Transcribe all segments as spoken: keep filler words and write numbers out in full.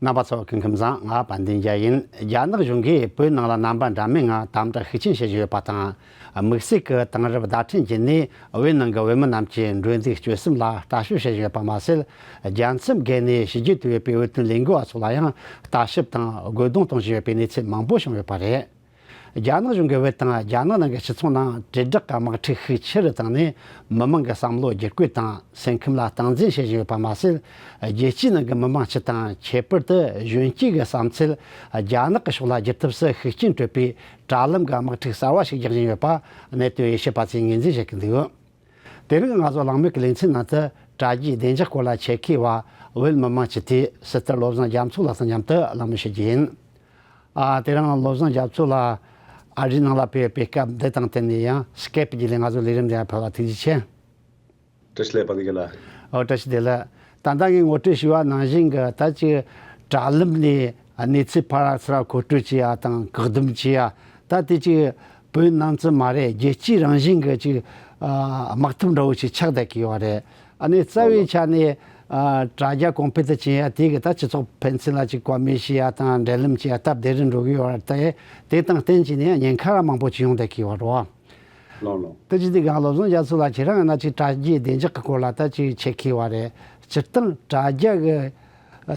རྣམ་པ་ཚོ་སྐུ་ཁམས་བཟང་། ང་དཔལ་ལྡན་རྒྱལ་ཡིན། རྒྱ་ནག་གཞུང་གིས་བོད་ནང་ལ་རྣམ་པ་འདྲ་མིན་ལྔ་དམ་དྲག་ཤུགས་ཆེན་བྱེད་བཞིན་ཡོད་པ་དང་། དམིགས་བསལ་གྱི་དེང་རབས་བརྡ་འཕྲིན་བརྒྱུད་ནས་བོད་ནང་གི་བོད་མི་རྣམས་ཀྱི་འགྲོ་འདུག་སྤྱོད་གསུམ་ལ་ལྟ་ཞིབ་བྱེད་བཞིན་ཡོད་པ་མ་ཟད། རྒྱལ་མཚམས་བརྒལ་ནས་ཕྱི་རྒྱལ་དུ་ཡོད་པའི་བོད་དོན་ལས་འགུལ་བ་ཚོ་ལ་ཡང་ལྟ་ཞིབ་དང་རྒོལ་རྡུང་གཏོང་བཞིན་ཡོད་པའི་གནས་ཚུལ་མང་པོ་བྱུང་ཡོད་པ་རེད། རྒྱ་ནག་གཞུང་གིས་བོད་དང་རྒྱ་ནག་ནང་གི་སྤྱི་ཚོགས་ནང་དྲིལ་བསྒྲགས་ཀྱི་དམག་འཁྲུག་ཤུགས་ཆེ་རུ་བཏང་ནས། མི་མང་གི་བསམ་བློ་བསྒྱུར་བཀོད་དང་སེམས་ཁམས་ལ་སྟངས་འཛིན་བྱེད་བཞིན་ཡོད་པ་མ་ཟད། རྒྱལ་སྤྱིའི་ནང་གི་མི་མང་སྤྱི་དང་། ཁྱད་པར་དུ་གཞོན་སྐྱེས་ཀྱི་བསམ་ཚུལ་རྒྱ་ནག་གི་ཕྱོགས་ལ་བསྒྱུར་ཐབས་སུ་ཤུགས་རྐྱེན་སྤྲོད་པའི་དྲ་ལམ་གྱི་དམག་འཁྲུག་གསར་བ་ཞིག་རྒྱག་བཞིན་ཡོད་པ་གནད་དོན་དབྱེ་ཞིབ་པ་ཚོས་ངོས་འཛིན་བྱེད་ཀྱི་འདུག་དེ་རིང་ང་ཚོ་གླེང་མོལ་གྱི་ལེ་ཚན་ནང་དུ་དྲ་རྒྱའི་བདེ་འཇགས་སྐོར་ལ་ཆེད་མཁས་པ་བོད་མི་མང་སྤྱི་འཐུས་སྲི་ཐར་བློ་བཟང་རྒྱ་མཚོ་ལགས་དང་མཉམ་དུ་གླེང་མོལ་བྱེད་རྒྱུ་ཡིན། ཨ། དེ་རིང་བློ་བཟང་རྒྱ་མཚོ་ལགས་ཨ་རིའི་ནང་ལ་ཕེབས་པའི་སྐབས་འདི་དང་བསྟུན་ནས་ཡང་སྐེབ་བརྒྱུད་ལས་ང་ཚོའི་ལས་རིམ་འདི་ལ་ཕེབས་པར་ཐུགས་རྗེ་ཆེ། བཀྲ་ཤིས་བདེ་ལེགས་དཔལ་ལྡན་རྒན་ལགས། ཨོ། བཀྲ་ཤིས་བདེ་ལེགས། ད་ལྟ་ངས་ངོ་སྤྲོད་ཞུས་པ་ནང་བཞིན་གྱི་ད་ཅིག་དྲ་ལམ་ནས་གནས་ཚུལ་ཕར་ཚུར་མཁོ་སྤྲོད་བྱེད་ཡ་དང་བཀག་སྡོམ་བྱེད་ཡ། ད་དེ་ཅིག་བོད་ནང་ཙམ་མ་རེད། རྒྱལ་སྤྱིའི་རང་བཞིན་གྱི་ཅིག་ཨ་དམག་འཐབ་འདྲ་བོ་ཞིག་ཆགས་བསྡད་ཀྱི་ཡོད་རེད། ཨ་ནི་རྩ་བའི་ཆ་ནས་ཨ་དྲ་རྒྱ་གོང་འཕེལ་དུ་ཕྱིན་ཡ་དེ་གིས་ད་སྤྱི་ཚོགས་ཕན་ཚུན་ལ་ཅིག་བཀའ་མོལ་བྱེད་ཡ་དང་འབྲེལ་ལམ་བྱེད་ཡ་སྟབས་བདེ་རུ་འགྲོ་གི་ཡོད་རེད། དེ་དེ་དང་བསྟུན་བྱས་ནས་ཉེན་ཁ་ར་མང་པོ་ཅིག་ཡོང་བསྡད་ཀྱི་ཡོད་རེད། ལགས་ལགས། ད་ཅི་དེ་གང་བློ་བཟང་རྒྱ་མཚོ་ལགས་ཁྱེད་རང་ཡིན་ན་ཅིག་དྲ་རྒྱའི་བདེ་འཇགས་ཀྱི་སྐོར་ལ་ད་ཅིག་ཆེད་མཁས་པ་རེད། སྤྱིར་བཏང་དྲ་རྒྱ་གི་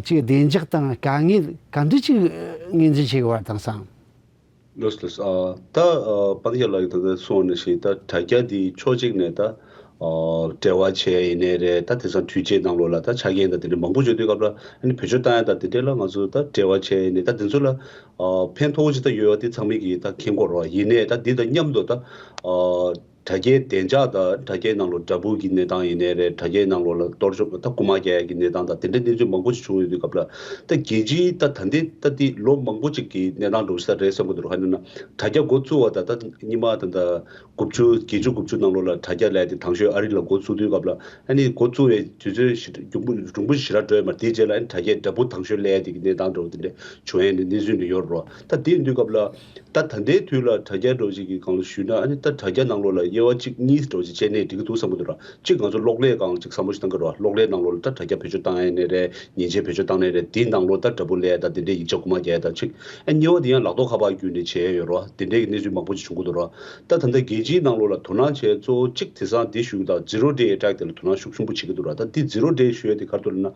ཅིག་བདེ་འཇགས་དང་དཀའ་ངལ་ག་འདྲ་ཅིག་ངོས་འཛིན་བྱེད་དགོས་པ་དང་སང་། ལགས་ལགས། ཨ། ད་ཨ་དཔལ་ལྡན་རྒན་ལགས་ཀྱིས་ད་ལྟ་གསུངས་པ་ནང་བཞིན་ད་དྲ་རྒྱ་འདི་ཕྱོགས་གཅིག་ནས་ད་ཨ་འབྲེལ་བ་བྱས་ཡིན་ནའི་རེད། ད་དེང་སང་དུས་ཆེན་ནང་ལོགས་ལ་ད་ཆ་རྐྱེན་དང་དེ་འདྲ་མང་པོ་བྱུང་དུས་སྐབས་ལ་ཨ་ནི་བེད་སྤྱོད་བཏང་ཡ་དང་དེ་འདྲ་ལ་ང་ཚོ་ད་འབྲེལ་བ་བྱས་ཡིན་ནའི་ད་དེ་ཚོ་ལ་ཨ་ཕན་ཐོགས་ཅིག་ད་ཡོད་པ་དེ་ཚང་མས་ཀྱིས་ད་མཁྱེན་གྱི་ཡོད་རེད། ཡིན་ནའི་ད་འདི་དང་མཉམ་དུ་ད་ཨ་དྲ་རྒྱའི་བདེ་འཇགས་དང་དྲ་རྒྱའི་ནང་ལོགས་དགྲ་འབུ་གི་གནས་སྟངས་ཡིན་ནའི་རེད། དྲ་རྒྱའི་ནང་ལོགས་ལ་གཏོར་བཅོམ་ད་རྐུ་མ་རྒྱག་ཡ་གི་གནས་སྟངས་དང་དེ་འདྲའི་གནས་ཚུལ་མང་པོ་ཞིག་བྱུང་ཡོད་དུས་སྐབས་ལ་ད་རྒྱལ་སྤྱིའི་ད་ད་ལྟའི་ད་ལྟའི་ལོ་མང་པོ་ཅིག་གི་གནས་སྟངས་འདྲ་བོ་ཞིག་ད་རེད་བསམ་གྱི་འདུག་ཧ་ནི་ན་དྲ་རྒྱ་འགོ་བཙུགས་པ་ད་ད་སྔོན་མ་ད་ད་དགུ་བཅུ་བརྒྱད་ཅུ་དགུ་བཅུ་ནང་ལོགས་ལ་དྲ་རྒྱ་ལས་དེ་དང་ཤོས་ཨ་རི་ལ་འགོ་བཙུགས་དུས་སྐབས་ལ་ཨ་ནི་འགོ་བཙུགས་པའི་དུས་ཚོད་ཞིག་རིང་པོ་རིང་པོ་ཞིག་ཞེ་དྲག་འགྲོ་ཡ་མ་རེད། དེའི་རྗེས་ལ་ཨ་ནི་དྲ་རྒྱའི་དགྲ་འབུ་དང་ཤོས་ལས་དེ་གི་གནས་སྟངས་འདྲ་བོ་དེ་འདྲ་བྱུང་ཡ་ནི་གནས་ཚུལ་འདྲ་ཡོད་རེད། ད་དེ་ཡིན་དུས་སྐབས་ལ་ད་ད་ལྟའི་དུས་ལ་དྲ་རྒྱ་འདྲ་བོ་ཅིག་གི་སྒང་ལ་ཞུས་ན་ཨ་ནི་ད་དྲ་རྒྱ་ནང་ལོགས་ལ་དབྱེ་བ་གཅིག་གཉིས་འདྲ་བོ་ཅིག་བྱས་ནས་འགྲིག་གི་འདུག་བསམ་གྱི་འདུག་ར། གཅིག་ང་ཚོ་གློག་ཀླད་སྒང་ལ་གཅིག་བསམ་བློ་ཞིག་བཏང་གི་རེད་བ། གློག་ཀླད་ནང་ལོགས་ལ་ད་དྲ་རྒྱ་བེད་སྤྱོད་བཏང་ཡ་ནི་རེད། མཉེན་ཆས་བེད་སྤྱོད་བཏང་ནི་རེད། དེའི་ནང་ལོགས་ད་དགྲ་འབུ་ལས་ད་དེ་འདྲའི་ཡིག་ཆ་རྐུ་མ་རྒྱག་ཡ་ད་གཅིག་ཨ་གཉིས་པ་དེ་ཡང་ལག་ཐོགས་ཁ་པར་བརྒྱུད་ནས་བྱས་ཡོད་རེད་བ། དེ་འདྲའི་གི་གནས་ཚུལ་མང་པོ་ཅིག་བྱུང་གི་འདུག་ར། ད་ད་ལྟ་རྒྱལ་སྤྱིའི་ནང་ལོགས་ལ་དོ་སྣང་བྱས་གཙོ་བོ་གཅིག་དེང་སང་འདི་ཞུ་གི་ད་Zero Day Attack དེ་ལ་དོ་སྣང་ཤུགས་ཆེན་པོ་བྱེད་ཀྱི་འདུག་ར། ད་འདི་Zero Day ཞུ་ཡ་དེ་ག་རེ་འདུག་ལབ་ན།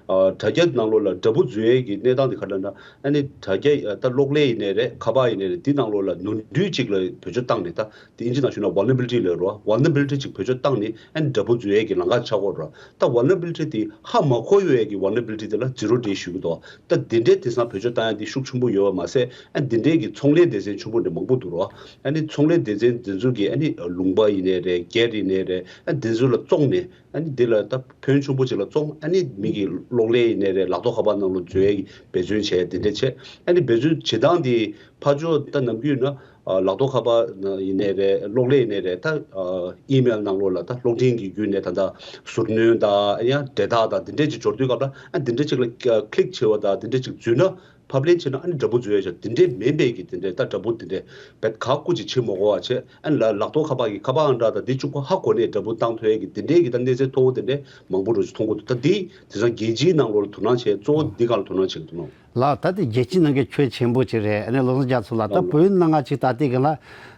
ཨ་དྲ་རྒྱ་ནང་ལོགས་ལ་དགྲ་འབུ་འཛུལ་ཡས་ཀྱི་གནས་སྟངས་དེ་ག་རེ་ལབ་ན། ཨ་ནི་དྲ་རྒྱ་ད་གློག་ཀླད་ཡིན་ནའི་རེད། ཁ་པར་ཡིན་ནའི་རེད། འདི་ནང་ལོགས་ལ་ནོར་འཁྲུལ་ཅིག་ལ་བེད་སྤྱོད་བཏང་ནས། ད་དེ་ཨིན་ཇི་ནང་ཞུས་ན་vulnerability ལབ་རེད་བ། Vulnerability ཅིག་བེད་སྤྱོད་བཏང་ནས་ཨ་ནི་དགྲ་འབུ་འཛུལ་ཡས་ཀྱི་ལམ་ཁ་ཆགས་ཀྱི་ཡོད་རེད། ད་vulnerability དེ་ཧ་མ་གོ་ཡས་ཀྱི་vulnerability དེ་ལ་Zero Day ཞུ་གི་འདུག་ད་འདི་འདྲའི་དེང་སང་བེད་སྤྱོད་བཏང་ཡ་འདི་ཤུགས་ཆེན་པོ་ཡོད་པ་མ་ཟད། ཨ་འདི་འདྲའི་གི་ཚོང་ལས་སྡེ་ཚན་ཆེན་པོ་འདྲ་མང་པོ་འདུག་རེད་བ། ཨ་ནི་ཚོང་ལས་སྡེ་ཚན་འདི་ཚོ་གིས་ཨ་ནི་ལུང་པ་ཡིན་ནའི་རེད། སྒེར་ཡིན་ནའི་རེད། ཨ་འདི་ཚོ་ལ་བཙོང་ནས། ཨ་ནི་འདི་ལ་ད་ཕོན་ཆུང་པོ་ཅིག་ལ་བཙོང་། ཨ་ནི་མི་གི་གློག་ཀླད་ཡིན་ནའི་རེད། ལག་ཐོགས་ཁ་པར་ནང་ལོགས་འཛུལ་ཡས་ཀྱི་འབད་བརྩོན་བྱས། དེ་འདྲ་བྱས། ཨ་ནི་འབད་བརྩོན་བྱེད་སྟངས་དེ་ཕར་ཕྱོགས་ད་ནམ་རྒྱུན་ན་ཨ་ལག་ཐོགས་ཁ་པར་ཡིན་ནའི་རེད། གློག་ཀླད་ཡིན་ནའི་རེད། ད་ཨ་ཨི་མེལ་ནང་ལོགས་ལ་ད་གློག་འཕྲིན་གྱི་བརྒྱུད་ནས་ད་ལྟ་ཟུར་སྣོན་དང་ཡང་འབྲེལ་ཐག་དང་དེ་འདྲ་ཅིག་འབྱོར་དུས་སྐབས་ལ། ཨ་དེ་འདྲ་ཅིག་ལ་ཀ་click བྱེད་པ་དང་དེ་འདྲ་ཅིག་འཛུལ་ན། ཕབ་ལེན་བྱས་ན་ཨ་ནི་དགྲ་འབུ་འཛུལ་ཡ་ཆ་དེ་འདྲའི་མེད་པའི་གི་དེ་འདྲའི་ད་དགྲ་འབུ་དེ་འདྲའི་བེད་ཁ་རྐུ་ཅིག་བྱེད་མ་དགོས་པ་བྱས། ཨ་ནི་ལ་ལག་ཐོགས་ཁ་པར་གི་ཁ་པར་ཨང་གྲངས་དང་དེ་གཅིག་པོ་ཧ་གོ་ནས་དགྲ་འབུ་བཏང་ཐུབ་ཡ་གི་དེ་འདྲའི་གི་ད་གནས་ཚད་མཐོ་བོ་དེ་འདྲའི་མང་པོ་འགྲོ་ཅིག་མཐོང་གི་འདུག་ད་འདི་དེང་སང་རྒྱལ་སྤྱིའི་ནང་ལོགས་ལ་དོ་སྣང་བྱས། གཙོ་བོ་འདི་སྒང་ལ་དོ་སྣང་བྱེད་ཀྱི་འདུག་ནོ། ལགས། ད་དེ་རྒྱལ་སྤྱིའི་ནང་གི་ཁྱོན་ཆེན་པོ་ཅིག་རེད། ཨ་ནི་བློ་བཟང་རྒྱ་མཚོ་ལགས། ད་ལགས་ལགས། བོད་ནང་ང་ཅིག་ད་ལྟའི་གི་ལ་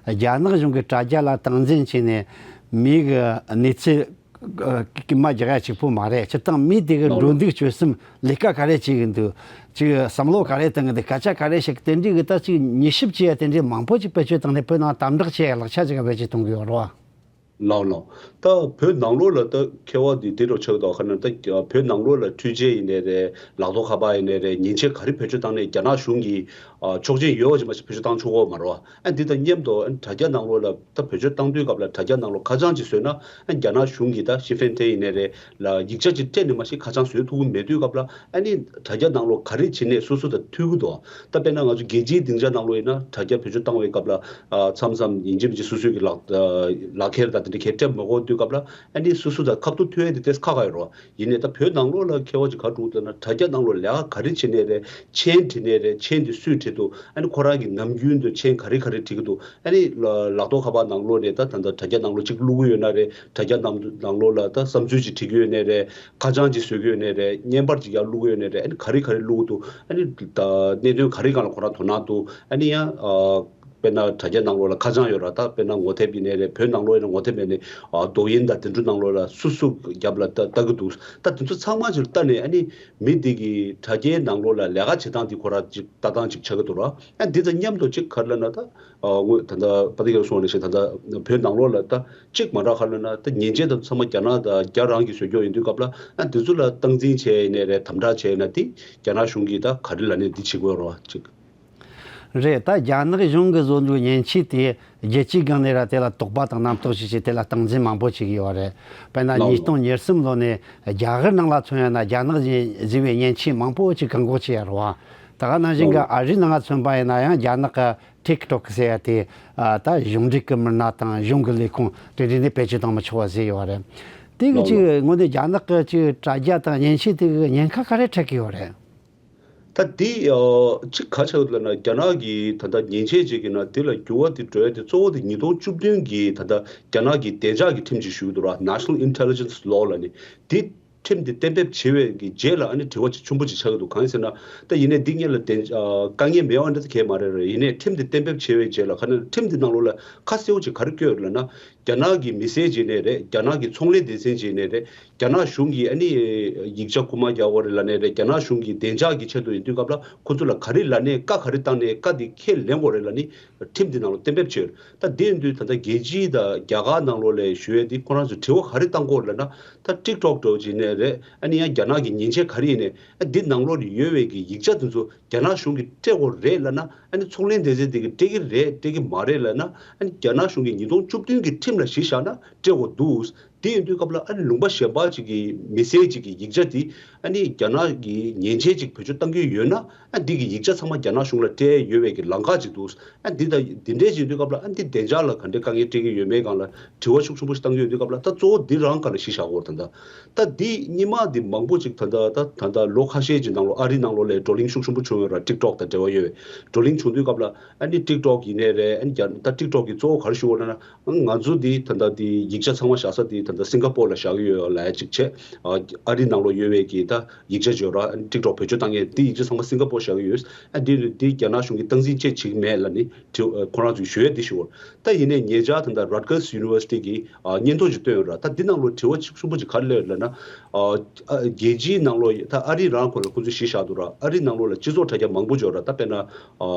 རྒྱ་ནག་གཞུང་གི་དྲ་རྒྱ་ལ་སྟངས་འཛིན་བྱས་ནས་མི་གི་གནས་ཚུལ་རྐུ་མ་རྒྱག་ཡ་གཅིག་པོ་མ་རེད། སྤྱིར་བཏང་མི་དེ་གི་ལགས་འགྲོ་ལགས། འདུག་སྤྱོད་གསུམ་ལས་ཀ་ག་རེ་བྱེད་ཀྱི་འདུག་ཅིག་བསམ་བློ་ག་རེ་བཏང་གི་འདུག་སྐད་ཆ་ག་རེ་བཤད་ཀྱི། དེ་འདྲའི་གི་ད་ཅིག་མྱུལ་ཞིབ་བྱེད་ཡ་དེ་འདྲའི་མང་པོ་ཅིག་བེད་སྤྱོད་བཏང་ནས་བོད་ནང་དམ་དྲག་བྱེད་ཡ་ལག་ཆ་ཅིག་བེད་སྤྱོད་གཏོང་གི་ཡོད་རེད་བ། ལགས་ལགས། ད་བོད་ནང་ལོགས་ལ་ད་ཁྱད་པར་འདི་འདི་འདྲ་ཆགས་འདུག་ག་ན། ད་བོད་ནང་ལོགས་ལ་འཕྲུལ་ཆས་ཡིན་ནའི་རེད། ལག་ཐོགས་ཁ་པར་ཡིན་ནའི་རེད། མཉེན་ཆས་ག་རེ་བེད་སྤྱོད་བཏང་ནའི་རྒྱ་ནག་གཞུང་གིས་ཨ་ཆོག་མཆན་ཡོད་པ་ཅིག་མ་གཏོགས་བེད་སྤྱོད་བཏང་ཆོག་གི་ཡོད་མ་རེད་བ། ཨ་འདི་དང་མཉམ་དུ་ཨ་དྲ་རྒྱ་ནང་ལོགས་ལ་ད་བེད་སྤྱོད་བཏང་དུས་སྐབས་ལ་དྲ་རྒྱ་ནང་ལོགས་ཁ་བྱང་ཅིག་བཟོས་ན། ཨ་རྒྱ་ནག་གཞུང་གིས་ད་ཤི་ཧྥེན་ཐེ་ཡིན་ནའི་རེད་ལ་ཡིག་ཆ་ཅིག་སྤྲད་ནས་མ་གཞི་ཁ་བྱང་བཟོ་ཐུབ་ཀྱི་མེད་དུས་སྐབས་ལ། ཨ་ནི་དྲ་རྒྱ་ནང་ལོགས་ག་རེ་བྱེད་ནས་སོ་སོ་དང་མཐུན་གྱི་འདུག་ད་དཔེར་ན་ང་ཚོ་རྒྱལ་སྤྱིའི་སྡིངས་ཆ་ནང་ལོགས་ཡིན་ན་དྲ་རྒྱ་བེད་སྤྱོད་བཏང་བའི་སྐབས་ལ། ཨ་མཚམས་མཚམས་ཡིན་གཅིག་མིན་གཅིག་སོ་སོའི་གི་ལག་ཨ་ལག་ཁྱེར་དང་དེ་འདྲ་གས་སྤྲད་མ་དགོས་དུས་སྐབས་ལ། ཨ་ནི་སོ་སོ་དང་ཁ་ཐུག་ཐུག་ཡ་དེ་ཏོག་ཙམ་ཁག་ཁག་ཡོད་རེད་བ། ཡིན་ནའི་ད་བོད་ནང་ལོགས་ལ་ཁྱད་པར་ཅིག་ག་རེ་འདུག་ལབ་ན། དྲ་རྒྱ་ནང་ལོགས་ལས་ཀ་ག་རེ་བྱེད་ནའི་རེད། མཆན་བྲིས་ནའི་རེད། མཆན་དེ་སུས་ འདུག་ཨ་ནི་ཁོ་རང་གི་ནམ་རྒྱུན་དུ་མཆན་ག་རེ་ག་རེ་བྲིས་ཀྱི་འདུག་ཨ་ནི་ལ་ལག་ཐོག་ཁ་པར་ནང་ལོགས་ནས་ད་ད་ལྟ་དྲ་རྒྱ་ནང་ལོགས་གཅིག་བླུག་གི་ཡོད་ན་རེད། དྲ་རྒྱ་ནང་ནང་ལོགས་ལ་ད་བསམ་ཚུལ་ཅིག་བྲིས་ཀྱི་ཡོད་ན་རེད། ཁ་བྱང་ཅིག་བཟོ་གི་ཡོད་ན་རེད། བརྙན་པར་ཅིག་ཡར་བླུག་གི་ཡོད་ན་རེད། ཨ་ནི་ག་རེ་ག་རེ་བླུག་གི་འདུག་ཨ་ནི་ད་གནད་དོན་ག་རེ་སྒང་ལ་ཁོ་རང་དོ་སྣང་འདུག་ཨ་ནི་ཡང་ཨ་དཔེར་ན་དྲ་རྒྱ་ནང་ལོགས་ལ་ཁ་བྱང་ཡོད་ར། ད་དཔེར་ན་ངོ་དེབ་ཡིན་ནའི་རེད། བོད་ནང་ལོགས་ཡིན་ན་ངོ་དེབ་ཡིན་ནའི་ཨ་དོ་དབྱིངས་དང་དེ་འདྲ་ནང་ལོགས་ལ་སུ་སུ་རྒྱབ་ལ་ལྟ་ལྟ་གི་འདུག་ད་དེ་ཚོ་ཚང་མ་ཅིག་ལྟ་ནས་ཨ་ནི་མི་འདི་གི་དྲ་རྒྱའི་ནང་ལོགས་ལ་ལས་ཀ་བྱེད་སྟངས་འདི་ཁོ་རང་ཅིག་ལྟ་སྟངས་ཅིག་ཆགས་ཀྱི་འདུག་ར། ཨ་འདི་དང་མཉམ་དུ་ཅིག་ག་རེ་ལབ་ན་ད་ཨ་ངོས་ད་ལྟ་པ་ཏི་ཀར་གསུངས་པ་ནང་བཞིན་ད་ལྟ་བོད་ནང་ལོགས་ལ་ད་ཅིག་མ་འདྲ་ག་རེ་ལབ་ན་ད་མཉེན་ཆས་དང་ཚང་མ་རྒྱ་ནག་དང་རྒྱ་རང་གིས་བཟོ་རྒྱུ་ཡིན་དུས་སྐབས་ལ་ཨ་འདི་ཚོ་ལ་སྟངས་འཛིན་བྱས་ཡིན་ནའི་རེད། དམ་དྲག་བྱས་ཡིན་ན་དེ་རྒྱ་ནག་གཞུང་གིས་ད་ག་རེ་ལབ་ནའི་འདི་བྱེད་དགོས་རེད་བ་ཅིག་རེད། ད་རྒྱ་ནག་གཞུང་གིས་བཟོ་རྒྱུའི་མཉེན་ཆས་དེ་རྒྱལ་སྤྱིའི་སྒང་ནས་ར་དེ་ལ་དོགས་པ་དང་རྣམ་རྟོག་ཞིག་བྱས་དེ་ལ་སྟངས་འཛིན་མང་པོ་བྱེད་ཀྱི་ཡོད་རེད། དཔེར་ན་ལགས་ཉིས་སྟོང་ཉེར་གསུམ་ལོ་ནས་རྒྱ་གར་ནང་ལ་མཚོན་ཡོད་ན་རྒྱ་ནག་བཟོས་པའི་མཉེན་ཆས་མང་པོ་ཅིག་བཀག་འགོག་བྱས་ཡོད་རེད་བ། ད་ག་ནང་བཞིན་གྱི་ལགས་ཨ་རིའི་ནང་ལ་མཚོན་པ་ཡིན་ན་ཡང་རྒྱ་ནག་གི་ཊིག་ཊོག་ཟེར་ཡ་དེ་ཨ་ད་གཞུང་འབྲེལ་གྱི་མི་སྣ་དང་གཞུང་གི་ལས་ཁུངས་དེ་འདྲ་ནས་བེད་སྤྱོད་གཏོང་མི་ཆོག་པ་བཟོས་ཡོད་རེད། དེ་གི་ལགས་ཅིག་ལགས་དངོས་གནས་རྒྱ་ནག་གི་ཅིག་དྲ་རྒྱ་དང་མཉེན་ཆས་དེ་གི་ཉེན་ཁ་ག་རེ་འཕྲད་ཀྱི་ཡོད་རེད། ད་འདི་ཨ་གཅིག་ག་ཆགས་ཡོད་ལབ་ན་རྒྱ་ནག་གི་ད་ལྟ་མཉེན་ཆས་ཅིག་གི་ནང་དེ་ལ་འགྱུར་བ་དེ་འགྲོ་ཡ་དེ་གཙོ་བོ་དེ་ཉིས་སྟོང་བཅུ་བདུན་གི་ད་ལྟ་རྒྱ་ནག་གི་བདེ་འཇགས་ཀྱི་ཁྲིམས་ཅིག་ཞུ་གི་འདུག་ར། National Intelligence Law ལབ་ནས་དེ་ཁྲིམས་དེ་གཏན་འབེབས་བྱས་པའི་གི་རྗེས་ལ་ཨ་ནི་དྲི་བ་ཅིག་ཆེན་པོ་ཅིག་ཆགས་ཀྱི་འདུག་གང་ཡིན་ཟེར་ན་ད་ཡིན་ནའི་འདི་སྔོན་ལ་བདེ་ཨ་དཀའ་ངལ་མེད་པ་འདྲ་ཚོ་གས་མ་རེད་ར། ཡིན་ནའི་ཁྲིམས་དེ་གཏན་འབེབས་བྱས་པའི་རྗེས་ལ་ག་ནས་ཁྲིམས་དེ་ནང་ལོགས་ལ་ཁ་གསལ་པོ་ཅིག་ག་རེ་བཀོད་ཡོད་ལབ་ན། རྒྱ་ནག་གི་མི་སེར་བྱས་ནའི་རེད། རྒྱ་ནག་གི་ཚོང་ལས་སྡེ་ཚན་བྱས་ནའི་རེད། རྒྱ་ནག་གཞུང་གིས་ཨ་ནི་ཡིག་ཆ་རྐུ་མ་རྒྱག་དགོས་རེད་ལབ་ནའི་རེད། རྒྱ་ནག་གཞུང་གི་བདེ་འཇགས་ཀྱི་ཆེད་དུ་ཡིན་དུས་སྐབས་ལ་ཁོ་ཚོ་ལ་ག་རེ་ལབ་ནའི་བཀའ་ག་རེ་བཏང་ནའི་བཀའ་འདི་ཁས་ལེན་དགོས་རེད་ལབ་ནི་ཁྲིམས་འདི་ནང་ལ་གཏན་འབེབས་བྱས་ཡོད། ད་དེ་ཡིན་དུས་ད་ལྟ་རྒྱལ་སྤྱི་དང་རྒྱ་གར་ནང་ལོགས་ལ་ཞུ་ཡས་འདི་ཁོ་རང་ཚོས་དྲི་བ་ག་རེ་བཏང་དགོས་རེད་ལབ་ན། ད་ཊིག་ཊོག་འདྲ་བོ་བྱས་ནའི་རེད། ཨ་ནི་ཡང་རྒྱ་ནག་གི་མཉེན་ཆས་ག་རེ་ཡིན་ནའི་ཨ་འདི་ནང་ལོགས་ལ་ཡོད་པའི་གི་ཡིག་ཆ་དེ་ཚོ་རྒྱ་ནག་གཞུང་གིས་སྤྲད་དགོས་རེད་ལབ་ན། ཨ་ནི་ཚོང་ལས་སྡེ་ཚན་དེ་གིས་སྤྲད་ཀྱི་རེད་སྤྲད་ཀྱི་མ་རེད་ལབ་ན། ཨ་ནི་རྒྱ་ནག་གཞུང་གིས་ཉིས་སྟོང་བཅུ་བདུན་གྱི་ཁྲིམས་ལ་གཞི་བཞག་ན་སྤྲད་དགོས་འདུག་དེ་ཡིན་དུས་སྐབས་ལ་ཨ་ནི་ལུང་པ་གཞན་པ་ཅིག་གི་མི་སེར་ཅིག་གི་ཡིག་ཆ་དེ་ཨ་ནི་རྒྱ་ནག་གི་མཉེན་ཆས་ཅིག་བེད་སྤྱོད་གཏང་གི་ཡོད་ན། ཨ་འདི་གི་ཡིག་ཆ་ཚང་མ་རྒྱ་ནག་གཞུང་ལ་སྤྲད་ཡོད་པའི་གི་ལམ་ཁ་ཅིག་འདུག་ཨ་འདི་ད་འདི་འདྲས་ཅིག་ཡིན་དུས་སྐབས་ལ་ཨ་འདི་བདེ་འཇགས་ལ་ག་འདྲའི་དཀའ་ངལ་སྤྲད་ཀྱི་ཡོད་མེད་སྒང་ལ་དྲི་བ་ཤུགས་ཆེན་པོ་ཞིག་བཏང་གི་ཡོད་དུས་སྐབས་ལ། ད་གཙོ་བོ་འདི་རང་སྒང་ལ་གཞི་བཞག་དགོས་རེད། ད་ད་འདི་སྔོན་མ་འདི་མང་པོ་ཅིག་ད་ལྟ་ད་ད་ལྟ་ལོ་ཁ་ཤས་ཅིག་ནང་ལོགས་ཨ་རི་ནང་ལོགས་ལ་བགྲོ་གླེང་ཤུགས་ཆེན་པོ་བྱུང་ཡོད་ར། ཊིག་ཊོག་དང་འབྲེལ་བ་ཡོད་པའི་བགྲོ་གླེང་བྱུང་དུས་སྐབས་ལ་ཨ་ནི་ཊིག་ཊོག་ཡིན་ནའི་རེད། ཨ་ནི་རྒྱ་ད་ཊིག་ཊོག་གི་གཙོ་བོ་ག་རེ་ཞུ་དགོས་རེད་ན། ང་ཚོ་འདི་ད་ལྟ་འདི་ཡིག་ཆ་ཚང་མ་བཞག་ས་འདི་ད་ལྟ་སིང་ག་པོར་ལ་བཞག་གི་ཡོད་ལབ་ཡ་གཅིག་བྱས། ཨ་རི་ནང་ལོགས་ཡོད་པའི་གི་ད་ཡིག་ཆ་བརྗོད་ར། ཊིག་ཊོག་བེད་སྤྱོད་བཏང་མཁན་འདི་ཡིག་ཆ་ཚང་མ་སིང་ག་པོར་བཞག་གི་ཡོད། ཨ་འདི་འདི་རྒྱ་ནག་གཞུང་གིས་སྟངས་འཛིན་ཅིག་བྱེད་ཀྱི་མེད་ལབ་ནི་དྲི་ཁོ་རང་ཚོས་ཞུ་ཡ་འདི་ཞུ་བར། ད་ཡིན་ནའི་ཉེ་ཆར་ད་ལྟ་Rutgers University གིས་ཨ་སྙན་ཐོ་ཅིག་བཏོན་ཡོད་ར། ད་འདི་ནང་ལོགས་དྲི་བ་ཆེན་པོ་ཅིག་ག་རེ་སླེབས་ཡོད་ལབ་ན། ཨ་ཨ་རྒྱལ་སྤྱིའི་ནང་ལོགས་ད་ཨ་རི་རང་ཁོ་ལ་ཁོ་ཚོས་གཞི་བཞག་འདུག་ར། ཨ་རི་ནང་ལོགས་ལ་སྤྱི་ཚོགས་དྲ་རྒྱ་མང་པོ་ཅིག་ཡོད་ར། ད་དཔེར་ན་ཨ་